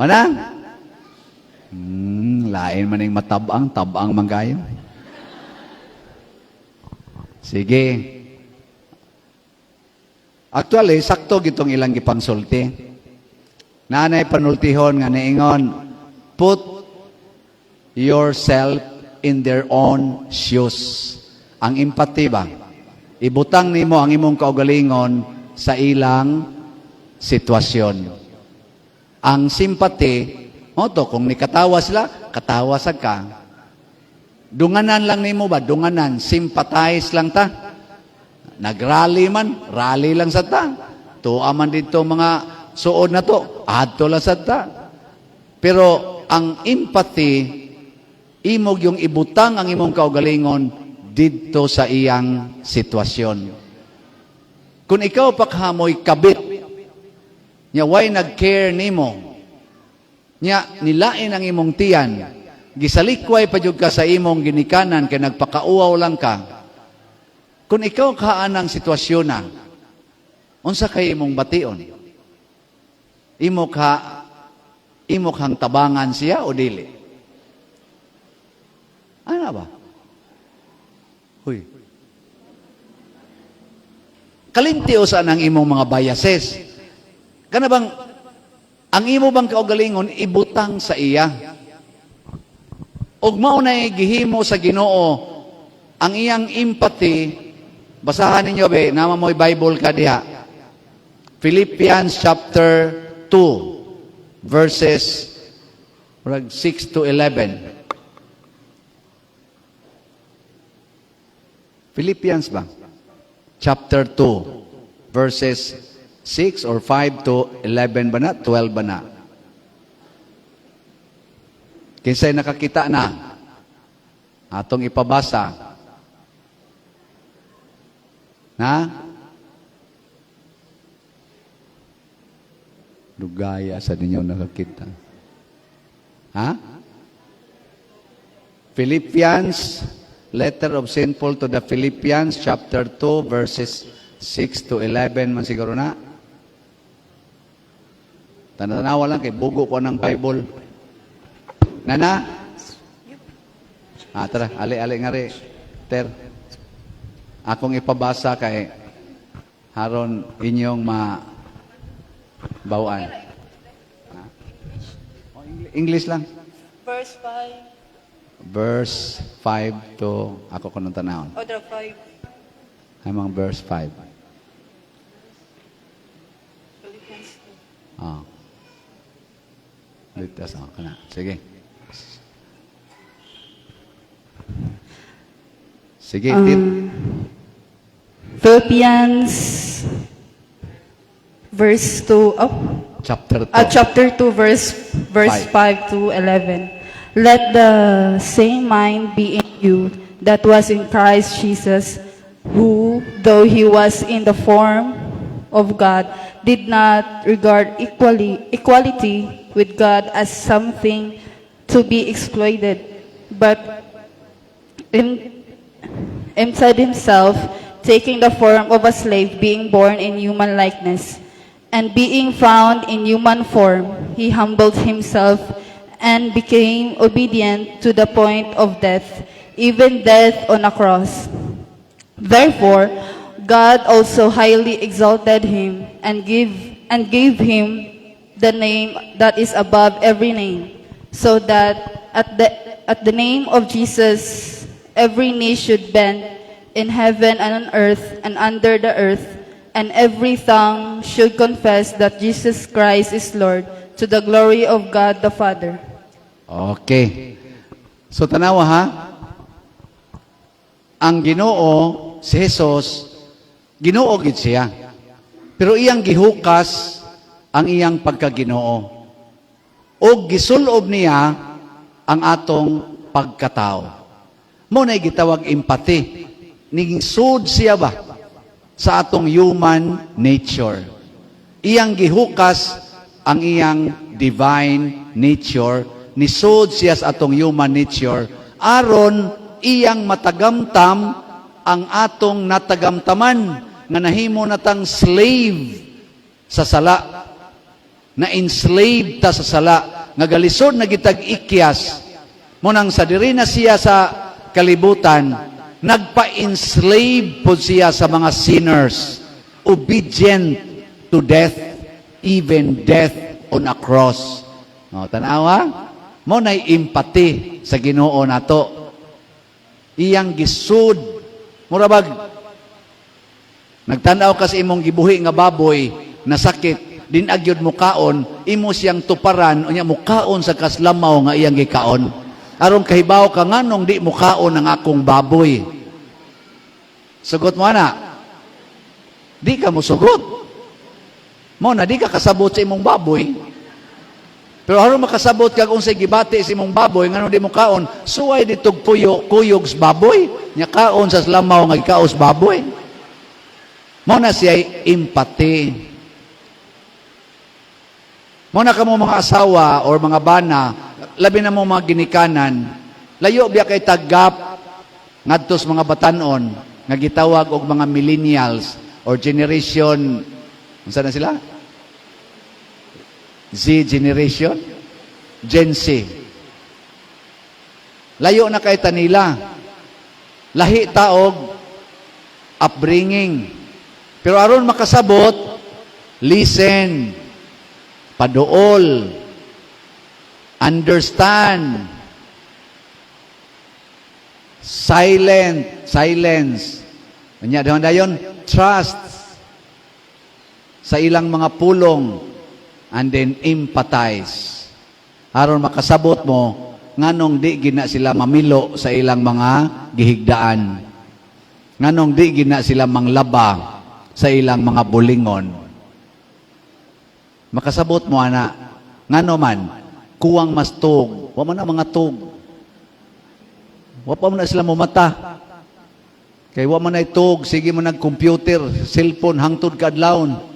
Mana? Lain man ning matabang, tabang man kayo. Sige. Actually, sakto gitong ilang gipangsulti. Nanay panultihon nga niingon, "Put yourself in their own shoes." Ang empathy ba? Ibutang nimo ang imong kaugalingon sa ilang sitwasyon. Ang sympathy, mao to, kung nikatawa sila, katawa sad ka. Dunganan lang nimo ba? Dunganan, sympathize lang ta. Nagrally man, rally lang sa ta. Tuwa man dito mga suod na to, adto lang sa ta. Pero ang empathy, imong yung ibutang ang imong kaugalingon didto sa iyang sitwasyon. Kung ikaw pakhamoy kabit, nya way nag-care nimo, nya nilain ang imong tiyan, gisalikway pa jud ka sa imong ginikanan kay nagpakauaw lang ka. Kung ikaw kaanang sitwasyon na, unsa kay imong bation? Imo kang tabangan siya o dili? Ano ba? Huy. Kalinti usa ng imong mga biases. Kana bang ang imo bang kaugalingon ibutang sa iya? Ug mao na gihimo sa Ginoo ang iyang empathy. Basahan ninyo be, naa mo'y Bible ka diha. Philippians chapter 2 verses murag 6 to 11. Philippians ba? Chapter 2 verses 6 or 5 to 11 ba na? 12 ba na? Kinsay nakakita na? Atong ipabasa. Na? Dugaya sa ninyo nakakita. Ha? Philippians, letter of St. Paul to the Philippians, chapter 2, verses 6 to 11 man siguro na. Tananawa lang kay bugo ko ng Bible. Nana? Ah, tara, ali-ali nga ri. Ter. Akong ipabasa kay haron inyong ma bawaan. Ha? Oh, English lang. Verse 5. Verse 5 to ako kuno tanawon. Other 5. Ay mga verse 5. Ah. Ligtas ako kana. Sige. Sige, tit. Philippians verse 2, oh, Chapter 2. Chapter 2 verse 5 to 11. Let the same mind be in you that was in Christ Jesus, who, though he was in the form of God, did not regard equality with God as something to be exploited, but emptied himself, taking the form of a slave, being born in human likeness. And being found in human form, he humbled himself and became obedient to the point of death, even death on a cross. Therefore, God also highly exalted him and gave him the name that is above every name, so that at the name of Jesus every knee should bend in heaven and on earth and under the earth, and every tongue should confess that Jesus Christ is Lord, to the glory of God the Father. Okay. So tanawa ha. Ang Ginoo si Jesus, Ginoo gid siya. Pero iyang gihukas ang iyang pagkaginoo. O gisulob niya ang atong pagkatao. Mao na gitawag empathy. Ningsud siya ba sa atong human nature. Iyang gihukas ang iyang divine nature, nisud siya sa atong human nature aron iyang matagamtam ang atong natagamtaman nga nahimo natang slave sa sala, na enslave ta sa sala nga galisod na gitag ikyas. Mao nang sa diri na siya sa kalibutan, nagpa-enslave po siya sa mga sinners, obedient to death, even death on a cross. No, tanawa mao nay empathy sa Ginoo nato. Iyang gisud, mura bag nagtan-aw ka sa imong gibuhi nga baboy nasakit, din agyod mukaon, imo siyang tuparan, unya mukaon sa kaslamaw nga iyang gikaon aron kahibaw ka nganong di mukaon ang akong baboy. Sugot mo ana? Di ka musugot mo na, di ka kasabot sa imong baboy. Pero aron makasabot kag unsay gibati sa imong baboy nganong di mo kaon, suway ditog kuyo kuyog sa baboy, nya kaon sa lamaw nga gikaos baboy. Mao na siya empathy. Mao na kamo mga asawa or mga bana, labi na mo mga ginikanan, layo biya kay tagap ngadto sa mga batanon nga gitawag og mga millennials or generation, unsa na sila? Z generation, Gen Z. Layo na kay tanila. Lahi taog upbringing. Pero aron makasabot, listen, paduol, understand, silent, silence. Unya dayon dayon, trust sa ilang mga pulong and then empathize. Aron makasabot mo nganong di gina sila mamilo sa ilang mga gihigdaan. Nganong di gina sila manglaba sa ilang mga bulingon. Makasabot mo ana, ngano man kuwang mas tug, wa man na mga tug. Wa pa man na sila momata. Kay wa man ay tug, sige mo nag-computer, cellphone hangtod kaadlawon.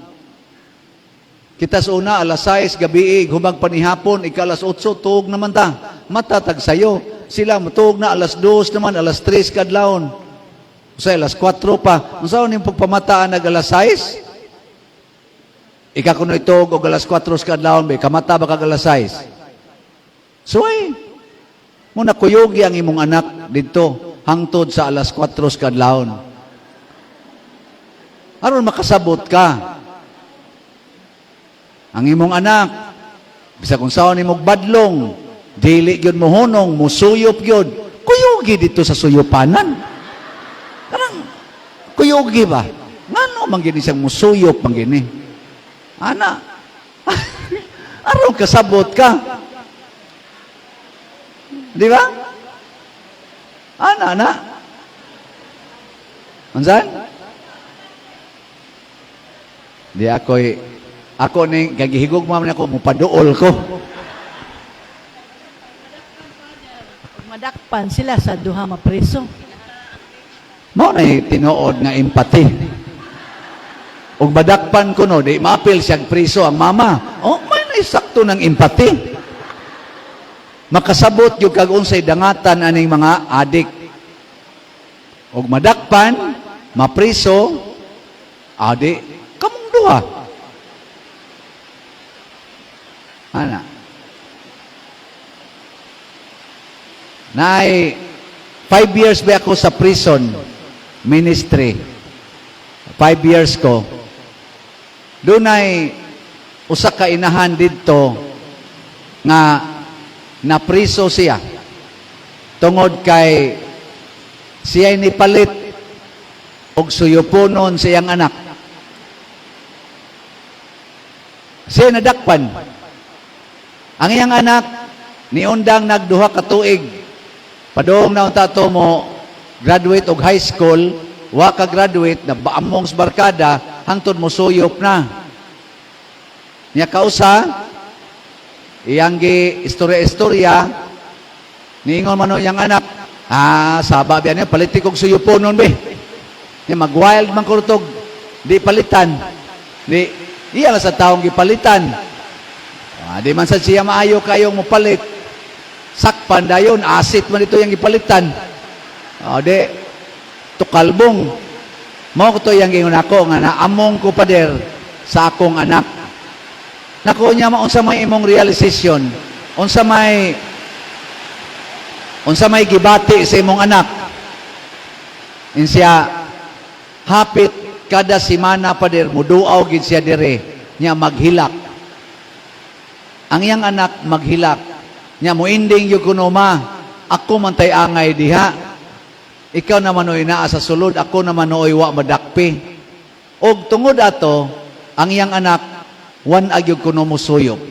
Kita sa una, alas 6, gabi, humag panihapon, ika alas 8, tuog naman ta. Mata tag sayo. Sila, tuog na alas 2 naman, alas 3 kadlawon. Usahay, alas 4 pa. Unsa ning pagpamataan nag alas 6? Ika kuno itog og alas 4 sa kadlawon, ba, kamata ba kag alas 6? So ay, mao na kuyugi ang imong anak dito hangtod sa alas 4 sa kadlawon. Aron makasabot ka. Ang imong anak, bisag kung saan imong badlong, dili gyud mo hunong, musuyop gyud. Kuyugi dito sa suyupanan. Kanang kuyugi ba? Ngano man gini siyang musuyop man gini? Ana. Aron kasabot ka. Di ba? Ana, ana. Unsan? Di ako'y, ako ning gagihigog man ako, mupaduol ko. Madakpan sila sa duha mapreso. Mao na tinuod nga empathy. Ug madakpan ko no, di maapil siyang priso ang mama. Oh, may na sakto ng empathy. Makasabot yung kag unsay dangatan aning mga adik. Ug madakpan, mapriso, adi, kamong duha. Ana. Nay, 5 years ba ako sa prison ministry. 5 years ko. Dunay usa ka inahan didto nga napriso siya tungod kay siya ni palit Og suyuponon sa iyang anak. Siya nadakpan. Ang iyang anak niundang nagduha ka tuig. Padung na unta to mo graduate og high school, wa ka graduate na baamong sa barkada hangtod mo suyop na. Nya kausa iyang gi istorya-istorya, niingon man iyang anak, "Ah, saba biya niya, palit kog suyuponon be." Nya mag-wild man kurtog, di palitan. Di iya lang sa taong gipalitan. Ah, di man sad siya maayo kayong mopalit. Sakpan dayon, asit man ito yung gipalitan. O, di, tukalbong. Mao ko to yung gingon ako nga naamong ko, pader, sa akong anak. Nako niya, maunsa may imong realization, unsa may gibati sa imong anak. Insiya hapit kada semana, pader, muduaw gid siya dire nya maghilak. Ang iyang anak maghilak. Nya moending gyud kuno, "Ma, ako man tay angay diha. Ikaw naman oy naa sa sulod, ako naman oy wa madakpi." Og tungod ato, ang iyang anak wan-ag gyud kuno mosuyop.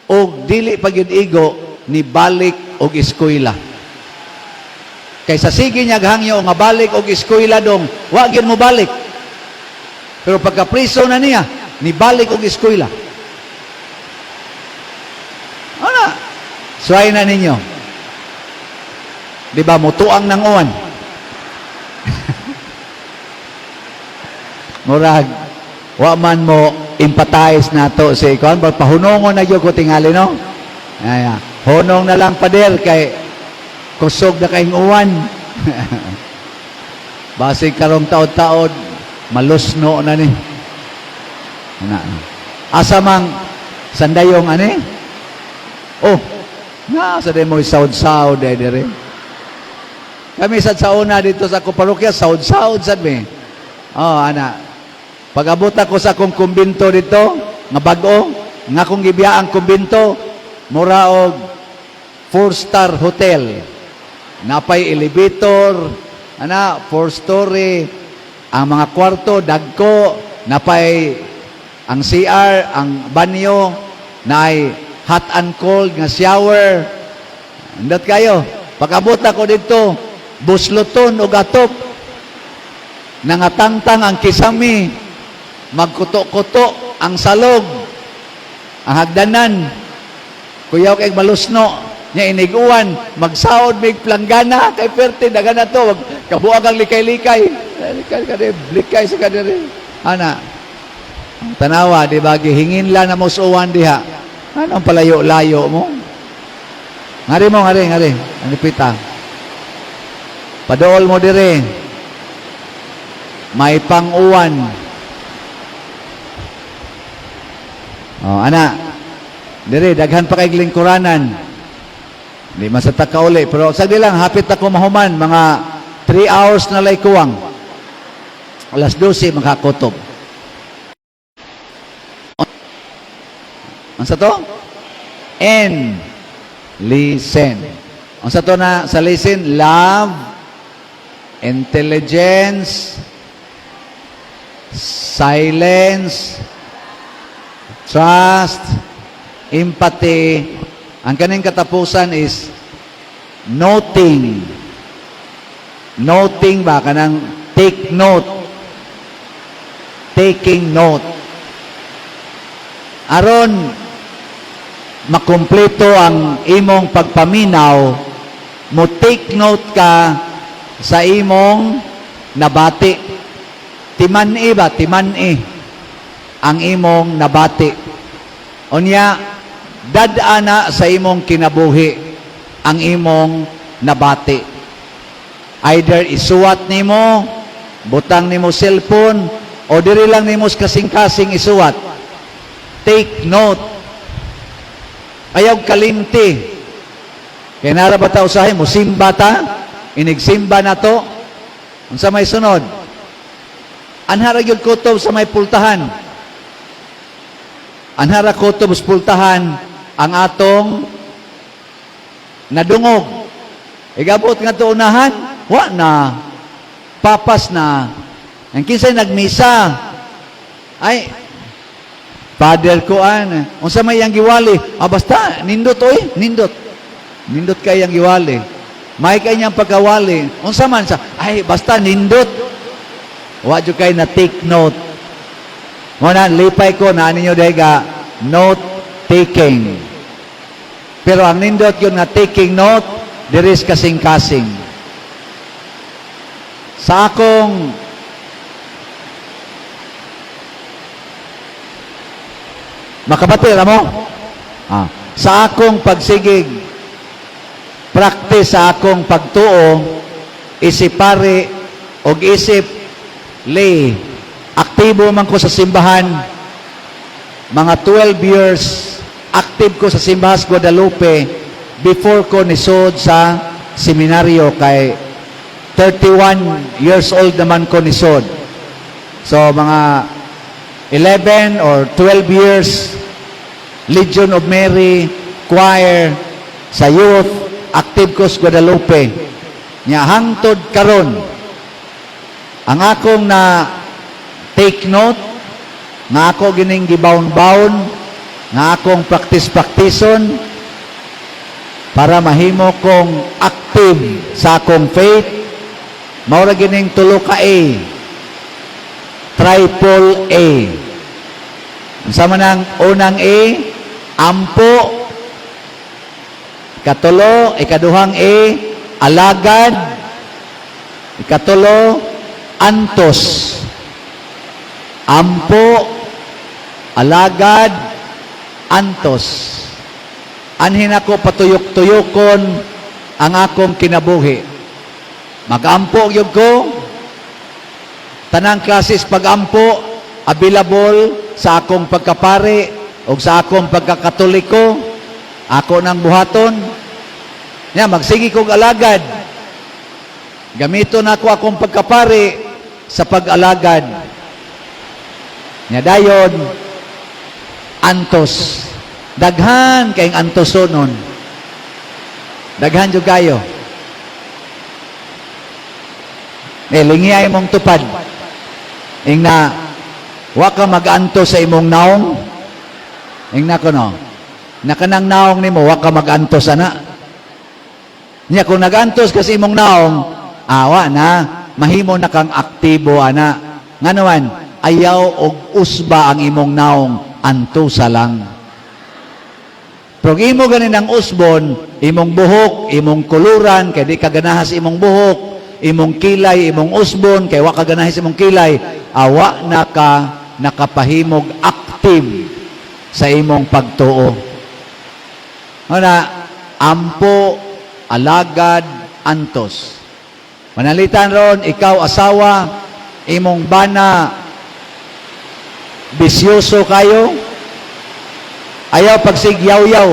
Og dili pa gyud igo ni balik og eskwela. Kay sa sige niya hangyo nga balik og eskwela dong, wa gyud mo balik. Pero pagka priso na niya, ni balik og eskwela. Ana, suway na ninyo. Di ba, mutuang ng uwan. Murag, wa man mo empathize nato si ikaw. Pahunongon na gyud ko tingali, no? Ay, hunong na lang, pader, kay kusog na kayong uwan. Basig karong taod-taod, malusno na ni. Ana. Asa mang sandayong ani? Oh, na sa mo saud-saud ay dire. Kami sad sa una dito sa akong parokya, saud-saud sad mi. Oh, ana. Pag-abot ako sa akong kumbinto dito, nga bag-o, nga akong gibiyaang kumbinto, mura og four-star hotel. Napay elevator, ana, four story, ang mga kwarto, dagko, napay ang CR, ang banyo, naay hot and cold nga shower. Indot kayo. Pag-abot ako dito, busloton og atop. Nangatangtang ang kisami, magkuto-kuto ang salog, ang hagdanan. Kuyaw kay malusno, nya iniguan, magsaod mig planggana, kay perte, dagan na to, kabuag ang likay-likay. Likay ka likay sa kadiri. Ana, tanawa, di ba, gihingin lang na mo sa uwan diha. Anong palayo-layo mo? Ngari mo, ngari, ngari. Ano pita? Padool mo dire. May pang-uwan. Oh, ana. Dire, daghan pa kay lingkuranan. Di man sa takauli. Pero sagdi lang, hapit ako mahuman. Mga 3 hours na lay kuwang. Alas 12, makakutob. Ang sa to? N. Listen. Ang sa to na sa listen, love, intelligence, silence, trust, empathy. Ang kaning katapusan is noting. Noting ba? Kanang take note. Taking note. Aron makumpleto ang imong pagpaminaw, mo take note ka sa imong nabati. Timan-i ba? Timan-i ang imong nabati. Unya, dad-ana sa imong kinabuhi ang imong nabati. Either isuwat nimo, butang nimo cellphone, o diri lang nimo sa kasing-kasing isuwat. Take note. Ayaw kalimti. Kaya nara ba ta usahay mo simba ta? Inigsimba na to? Unsa may sunod? Anhara gyud kutob sa may pultahan. Anhara kutob sa pultahan ang atong nadungog. Igabot nga to unahan, wa na. Papas na. Ang kinsay nagmisa? Ay, father ko an. Unsa may iyang giwali? Ah, basta, nindot oy, nindot. Nindot kay iyang giwali. May kay niyang pagkawali. Unsa man sa, ay, basta nindot. Wa jud kay na take note. Mo na lipay ko na ninyo dahil ga note taking. Pero ang nindot yun nga taking note, diri sa kasing-kasing. Sa akong makabati ra mo? Ah, sa akong pagsigig practice sa akong pagtuo, isip pare og isip lay, aktibo man ko sa simbahan. Mga 12 years active ko sa simbahan sa Guadalupe before ko nisod sa seminaryo, kay 31 years old naman ko nisod. So mga 11 or 12 years Legion of Mary choir, sa youth, active ko sa Guadalupe. Nya hangtod karon, ang akong na take note nga ako gining gibawn-bawn nga akong practice-practiceon para mahimo kong active sa akong faith, mao ra gining tulo ka A, triple A. Unsa man ang unang A? Ampo. Ikatulo, ikaduhang A, alagad. Ikatulo, antos. Ampo, alagad, antos. Anhin ako patuyok-tuyokon ang akong kinabuhi. Magampo gyud ko. Tanang klases pagampo available sa akong pagkapare o sa akong pagkakatoliko, ako nang buhaton. Nya magsige kog alagad. Gamiton ako akong pagkapare sa pag-alagad. Nya dayon antos. Daghan kayong antosonon. Daghan jud kayo. Eh, lingiyay mong tupad. Ingna, wa ka mag-antos sa imong naong. Ingna ko no. Nakanang naong nimo, wa ka mag-antos ana. Nya kung nag-antos ka sa imong naong, awa na, mahimo na kang aktibo ana. Ngano man, ayaw og usba ang imong naong, antosa lang. Pero kung imo ganin ang usbon, imong buhok, imong kuluran, kay di ka ganahan sa imong buhok, imong kilay, imong usbon, kay wa ka ganahan sa imong kilay, awa na ka nakapahimog active sa imong pagtuo. Ana, ampo, alagad, antos. Manalitan ron, ikaw asawa, imong bana, bisyoso kayo, ayaw pagsigyaw-yaw,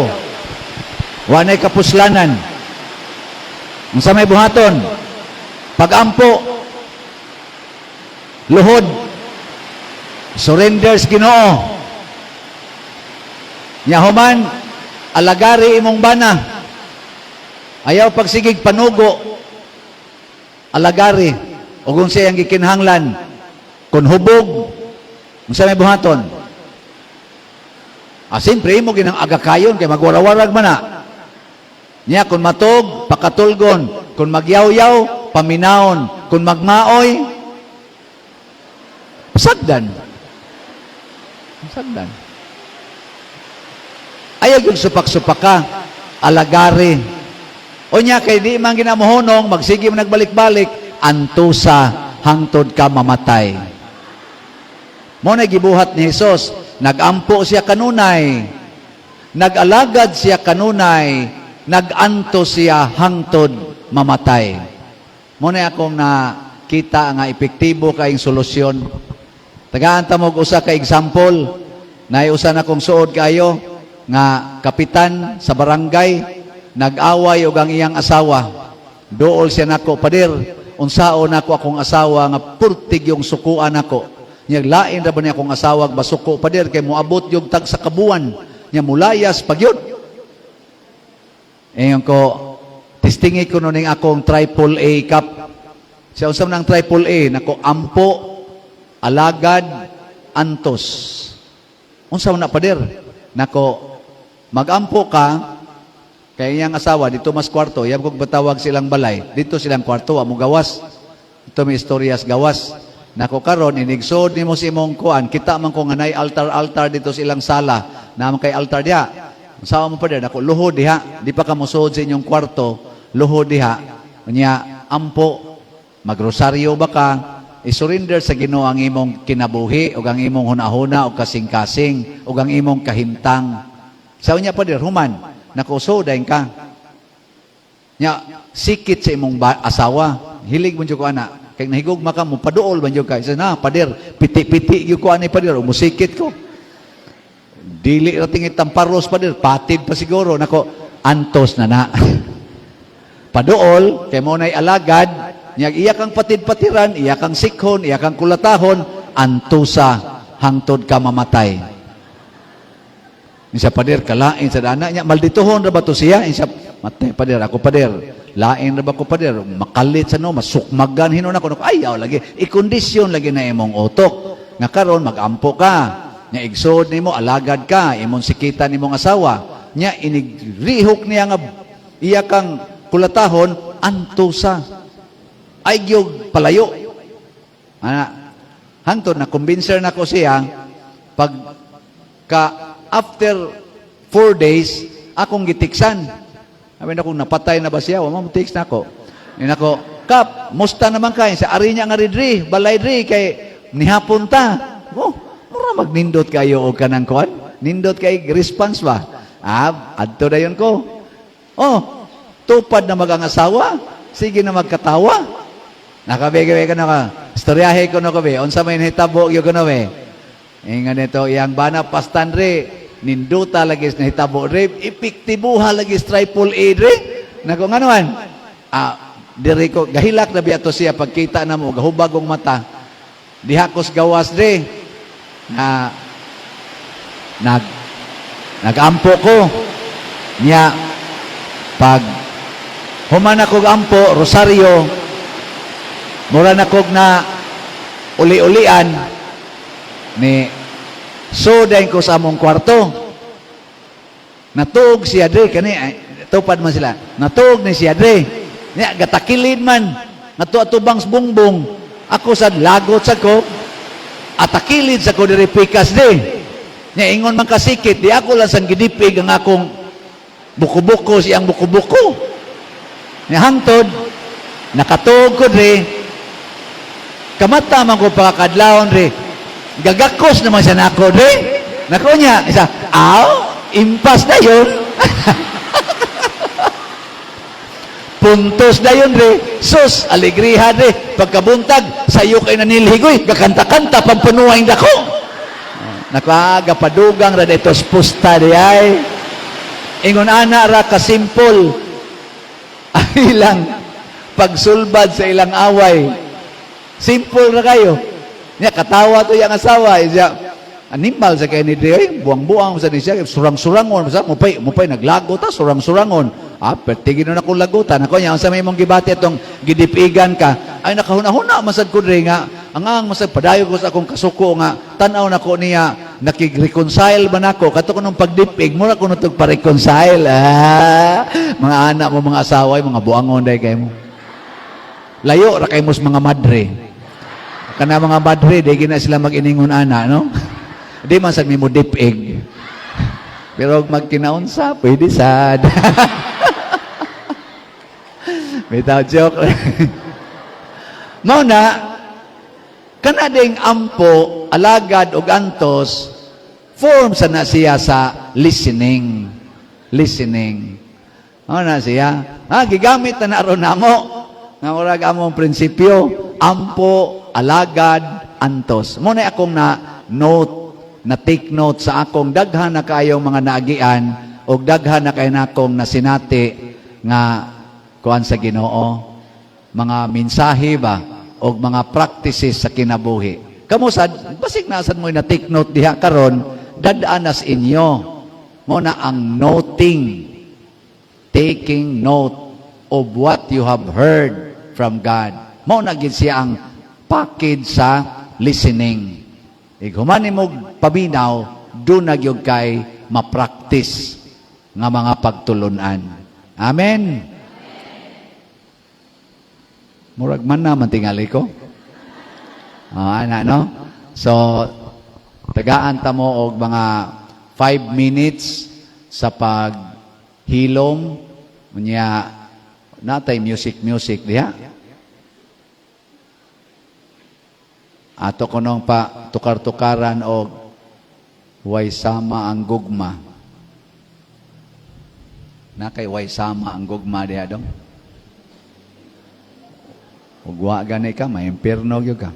wa na'y kapuslanan. Unsa may buhaton? Pagampo, luhod, surrender sa Ginoo. Nya human, alagari imong bana. Ayaw pagsigig panugo, alagari. O kung siya ang gikinahanglan, kung hubog, unsa may buhaton? Ah, siyempre, imo ginang agakayon, kay magwarawarag man na. Niya, kung matog, pakatulgon. Kung magyaw-yaw, paminawon. Kung magmaoy, sagdan. Sagdan. Ayaw yung supak-supak ka, alagari. O niya, kay di man ginamuhonong, magsige mo nagbalik-balik, antusa, hangtod ka mamatay. Mo na gibuhat ni Jesus, nagampo siya kanunay, nag-alagad siya kanunay, nag-anto siya hangtod mamatay. Mo na akong nakita nga epektibo kaayong solusyon. Tagaan ta mo og usa ka example, naay usa na kong suod kayo nga kapitan sa barangay, nag-away og ang iyang asawa. Duol siya nako, "Pader, unsaon nako akong asawa nga purtig yung sukuan nako?" Nya lain ra ba niya akong asawa basuko, pader, kay moabot yung tag sa kabuan. Nya mulayas pagyud. Ingon ko, testingi ko no ning akong triple A cup. Siya, unsa man ang triple A? Nako, ampo, alagad, antos. Unsa man na, pader? Nako, magampo ka, kay iyang asawa dito mas kwarto, iyang kog batawag silang balay, dito silang kwarto, wa mo gawas. Ito may istoryas gawas. Nako karon inigsod nimo sa imong kuan, kita man ko nga nay altar-altar dito sa ilang sala, naa man kay altar diha. Unsa mo, pader? Nako, luhod diha, di pa ka mosuod sa inyong kwarto, luhod diha. Unya, ampo, magrosaryo ba ka? I-surrender sa Ginoo ang imong kinabuhi ug ang imong hunahuna ug kasing-kasing ug ang imong kahimtang. Sa unya, pader, human, nako so dayon ka. Nya, sikit sa imong asawa, hilig mo jud ko ana. Kay nahigugma ka mo, paduol man jud ka. Isa na, pader, piti-piti gyud ko ani, pader, musikit ko. Dili ra tingit tamparos, pader, patid pa siguro. Nako, antos na na. Paduol, kay mo na'y alagad, nya iya kang patid-patiran, iya kang sikhon, iya kang kulatahon, antusa hangtod ka mamatay. Isa, pader, kalain sa dana niya, maldituhon ra ba to siya? Isa, matay, pader, ako pader. Lain ra ba ko, pader? Makalit sa no, masukmagan hinon ako. Nako, ayaw lagi. I-kondisyon lagi na imong utok. Nga karon magampo ka. Nya igsood nimo, alagad ka, imong sikitan imong asawa. Nya inigrihok niya nga iya kang kulatahon, antusa. Ay gyud palayo. Ana, hangtod na kumbinser na ko siya, pag ka after 4 days, akong gitiksan. Sabi na kung napatay na ba siya, wa mo text na ako. Ni nako, "Kap, musta naman kay sa ari niya nga diri, balay diri kay nihapon ta." Oh, mura magnindot kayo og kanang kuan. Nindot kay response ba? Ah, adto dayon ko. Oh, tupad na mag ang asawa, sige na magkatawa. Nakabege ka na ka. Istoryahe ko na ko be. Unsa may nahitabo gyud ko na be. Ingan nito iyang bana pastan re. Ninduta lagi sa nahitabo re. Epektibuha lagi sa triple A re. Nako, ngano man? Ah, diri ko gahilak na biya to siya pagkita na mo gahubag og mata. Diha ko sa gawas re. Na nagampo ko. Nya pag human ako ampo, rosaryo, mura na kog na uli-ulian ni so dayon ko sa among kwarto. Natuog siya dre kani ay, tupad man sila. Natuog ni siya dre. Nya gatakilid man ngadto atubang sa bungbong. Ako sad lagot sa ko, atakilid sa ko diri pikas dre. Nya ingon man kasikit, di ako lang sang gidipig ang akong buko-buko siyang buko-buko. Nya hangtod nakatuog ko dre, kamata man ko pakakadlawon dre, gagakos naman siya nako dre. Nako niya isa, aw, impas na yun. Puntos na yun dre. Sus, alegriha dre. Pagkabuntag, sayo kay nanilhigoy, gakanta-kanta pampanuwain dako. Nako, gapadugang ra dito pusta di ay. Ingon ana ra kasimpol ang ilang pagsulbad sa ilang away. Simple ra kayo. Nya katawa to yang asawa siya. Animal sa kay ni Dre, buang-buang sa ni siya, surang-surangon sa mupay mupay naglagot ta surang-surangon. Ah, pertigin na akong lagutan. Ako niya, sa may mong gibati atong gidipigan ka, ay nakahuna-huna masad ko dre nga, ang masad padayo ko sa akong kasuko nga, tan-aw na ko niya, nakig-reconcile ba nako, kato ko nung pagdipig, mura ko nutog pa-reconcile. Ah, mga anak mo, mga asawa, ay, mga buangon day kay mo. Layo ra kay mo sa mga madre. Kana mga madre, di gina sila mag-iningon ana, no? Di man sad mo dipig. Pero magkinaunsa, pwede sad. Bitaw, joke. Mao na, kana ding ampo, alagad og antos, form sa na siya sa listening. Listening. Mao na siya. Ha, gigamit na na aron namo. Nga murag among prinsipyo, ampo, alagad, antos. Mao na akong na note, na take note sa akong daghan na kayong mga naagian og daghan na kayo nakong nasinati nga kuan sa Ginoo, mga mensahe ba og mga practices sa kinabuhi. Kamo sad basig na sad mo na take note diha karon, dad-an nas inyo. Mo na ang noting, taking note of what you have heard from God. Mao na gid siya ang package sa listening. Ig human nimo paminaw, doon na gyud kay ma-practice nga mga pagtulunan. Amen. Murag man na man tingali ko. Ah, ana no? So tagaan ta mo og mga 5 minutes sa paghilom, unya natay music music diha. Ato kunong pa tukar-tukaran og Way Sama ang Gugma. Na kay Way Sama ang Gugma diha dong. Ug wa gani ka, may impierno gyud ka.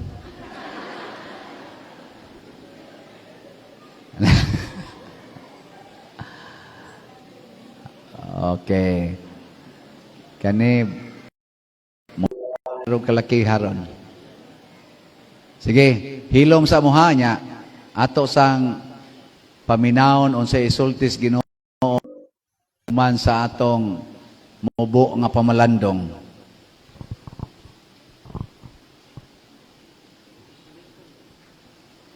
Okay. Kani mo kalaki haron. Sige, hilom sa muha niya. Ato sang paminawon unsay isultis Ginoo man sa atong mubo nga pamalandong.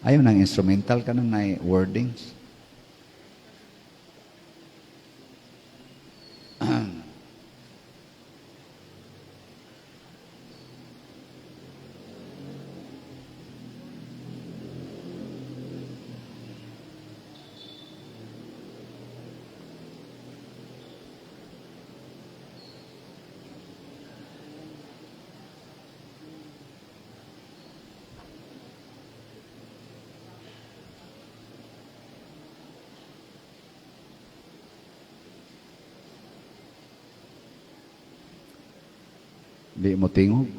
Ayaw ng instrumental ka nang na wordings. Di mo tingog.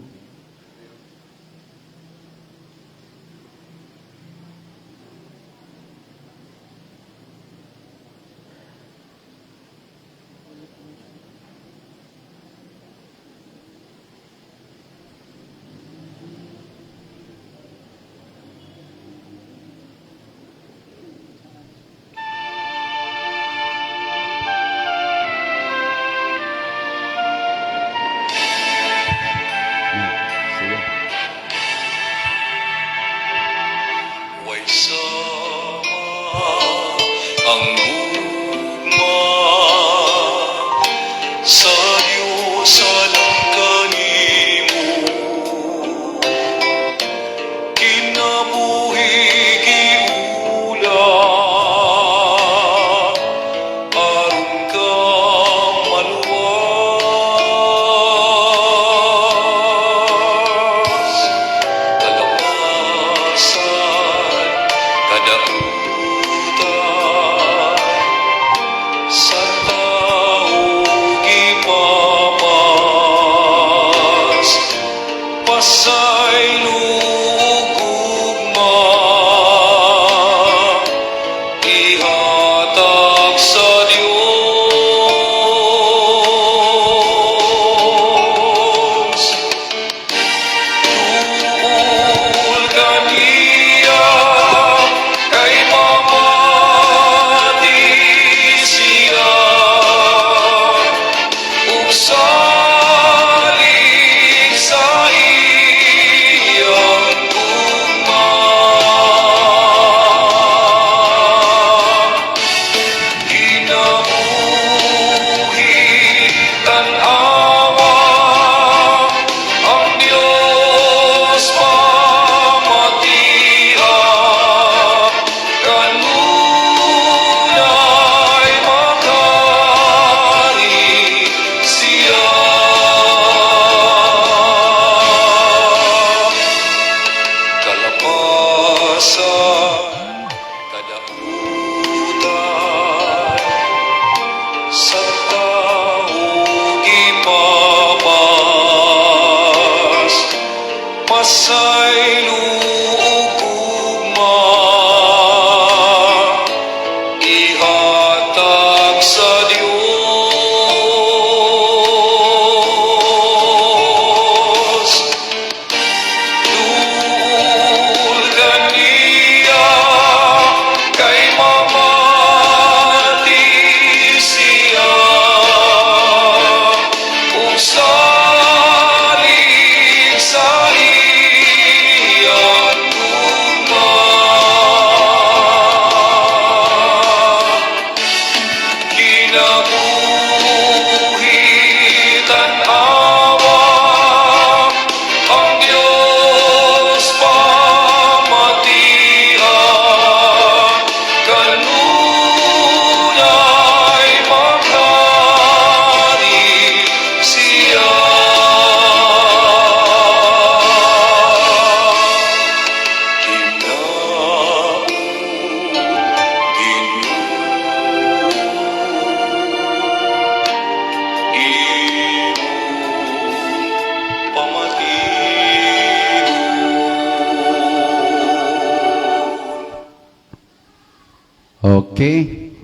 Okay.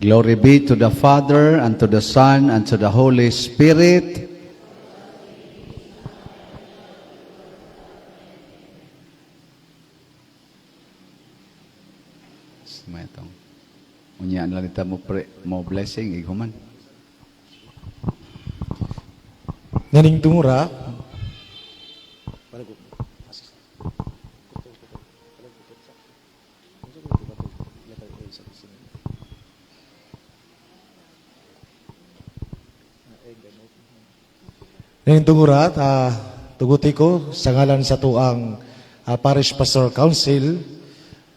Glory be to the Father, and to the Son, and to the Holy Spirit. May itong. Unya lang nita mo, pre, mo blessing, ighuman. Nganing tungura, Nganing tungura, tuguti ko sa ngalan sa tuang Parish Pastoral Council,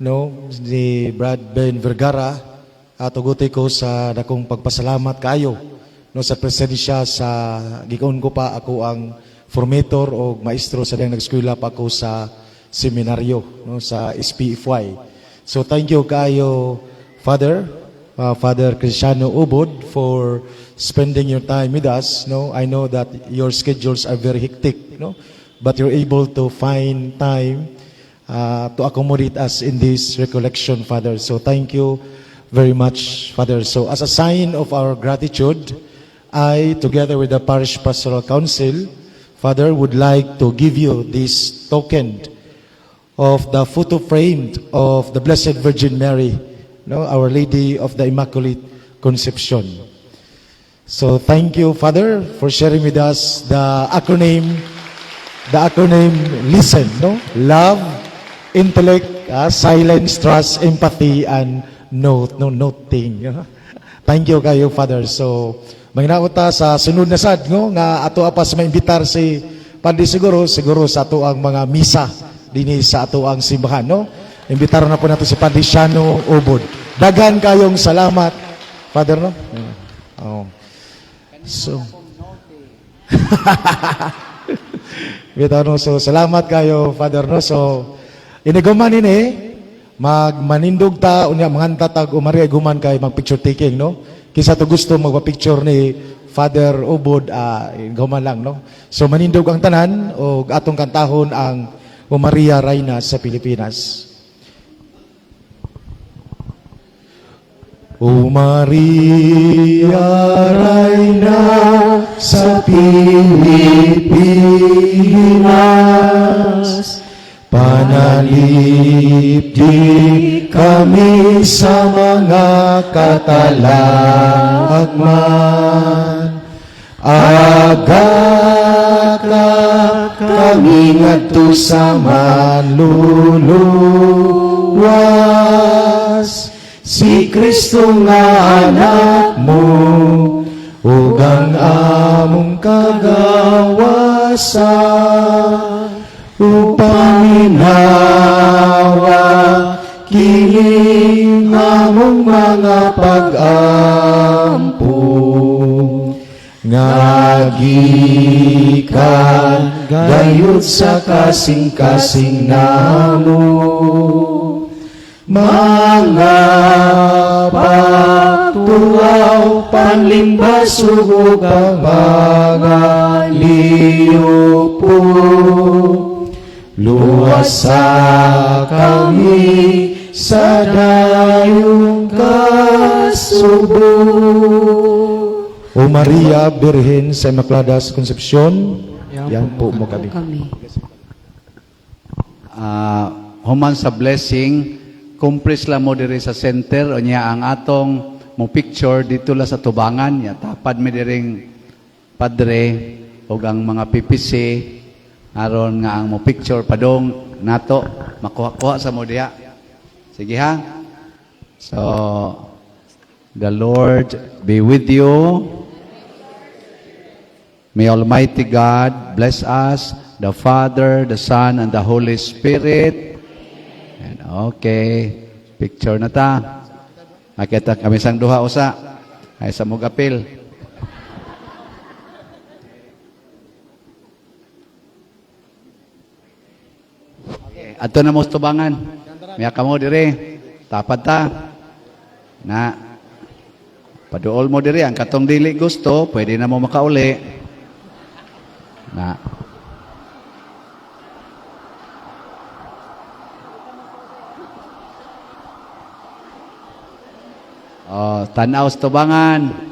no, ni Brad Ben Vergara, tuguti ko sa dakong pagpasalamat kaayo, no, sa presensya sa gikaon ko pa ako ang formator o maestro sa diyang nag-eskwela pa ako sa seminaryo, no, sa SPFY. So thank you kaayo, Father, Father Cristiano Ubod, for spending your time with us. No, I know that your schedules are very hectic, no, but you're able to find time to accommodate us in this recollection, Father. So thank you very much, Father. So as a sign of our gratitude, I, together with the Parish Pastoral Council, Father, would like to give you this token of the photo frame of the Blessed Virgin Mary, no, Our Lady of the Immaculate Conception. So thank you, Father, for sharing with us the acronym LISTEN, no? Love, intellect, silence, trust, empathy, and note, no, noting. Thank you kayo, Father. So, manginaot ta sa sunod na sad, no, nga ato pa sa maimbitar si Padre siguro, siguro sa ato ang mga misa dinhi sa ato ang simbahan, no? Imbitar na po nato si Padre Siano Ubod. Daghan kayong salamat, Father, no? Oh. So, bitaw, no? So, salamat kayo, Father, no? So, iniguman ini, magmanindog ta, unya, manganta tag, O Maria iguman kay mag-picture taking, no? Kinsa to gusto magpa-picture ni Father Ubod, iguman lang, no? So, manindog ang tanan, o atong kantahon ang O Maria Reina sa Pilipinas. O Maria Reina sa Pilipinas, panalipdi kami sa mga katalagman. Agaka kami ngadto sa manluluwas, si Kristo nga anak mo, ug ang among kagawasan, upang minawa kining among mga pag-ampo nga gikan gayud sa kasing-kasing namo, mga pagtuaw, panlimbas ug pangaliupo. Luwasa kami sa dayong kasubo. O Maria, Birhen sa Immaculada Concepcion, yampo mo kami. Kami. Human sa blessing, kumpris lang mo diri sa center, unya ang atong mo picture dito la sa tubangan, ya tapad mi diring padre ug ang mga PPC aron nga ang mo picture padong nato makuha-kuha sa mo diha. Sige ha. So the Lord be with you. May Almighty God bless us, the Father, the Son, and the Holy Spirit. And okay, picture na ta. Nakita kami sang duha usa. Ay sa mugapil. Okay, adto na mo sa tubangan. Miya kamo dire. Tapad ta. Na. Paduol mo dire ang katong dili gusto, pwede na mo makauli. Na. Tanaw sa tubangan.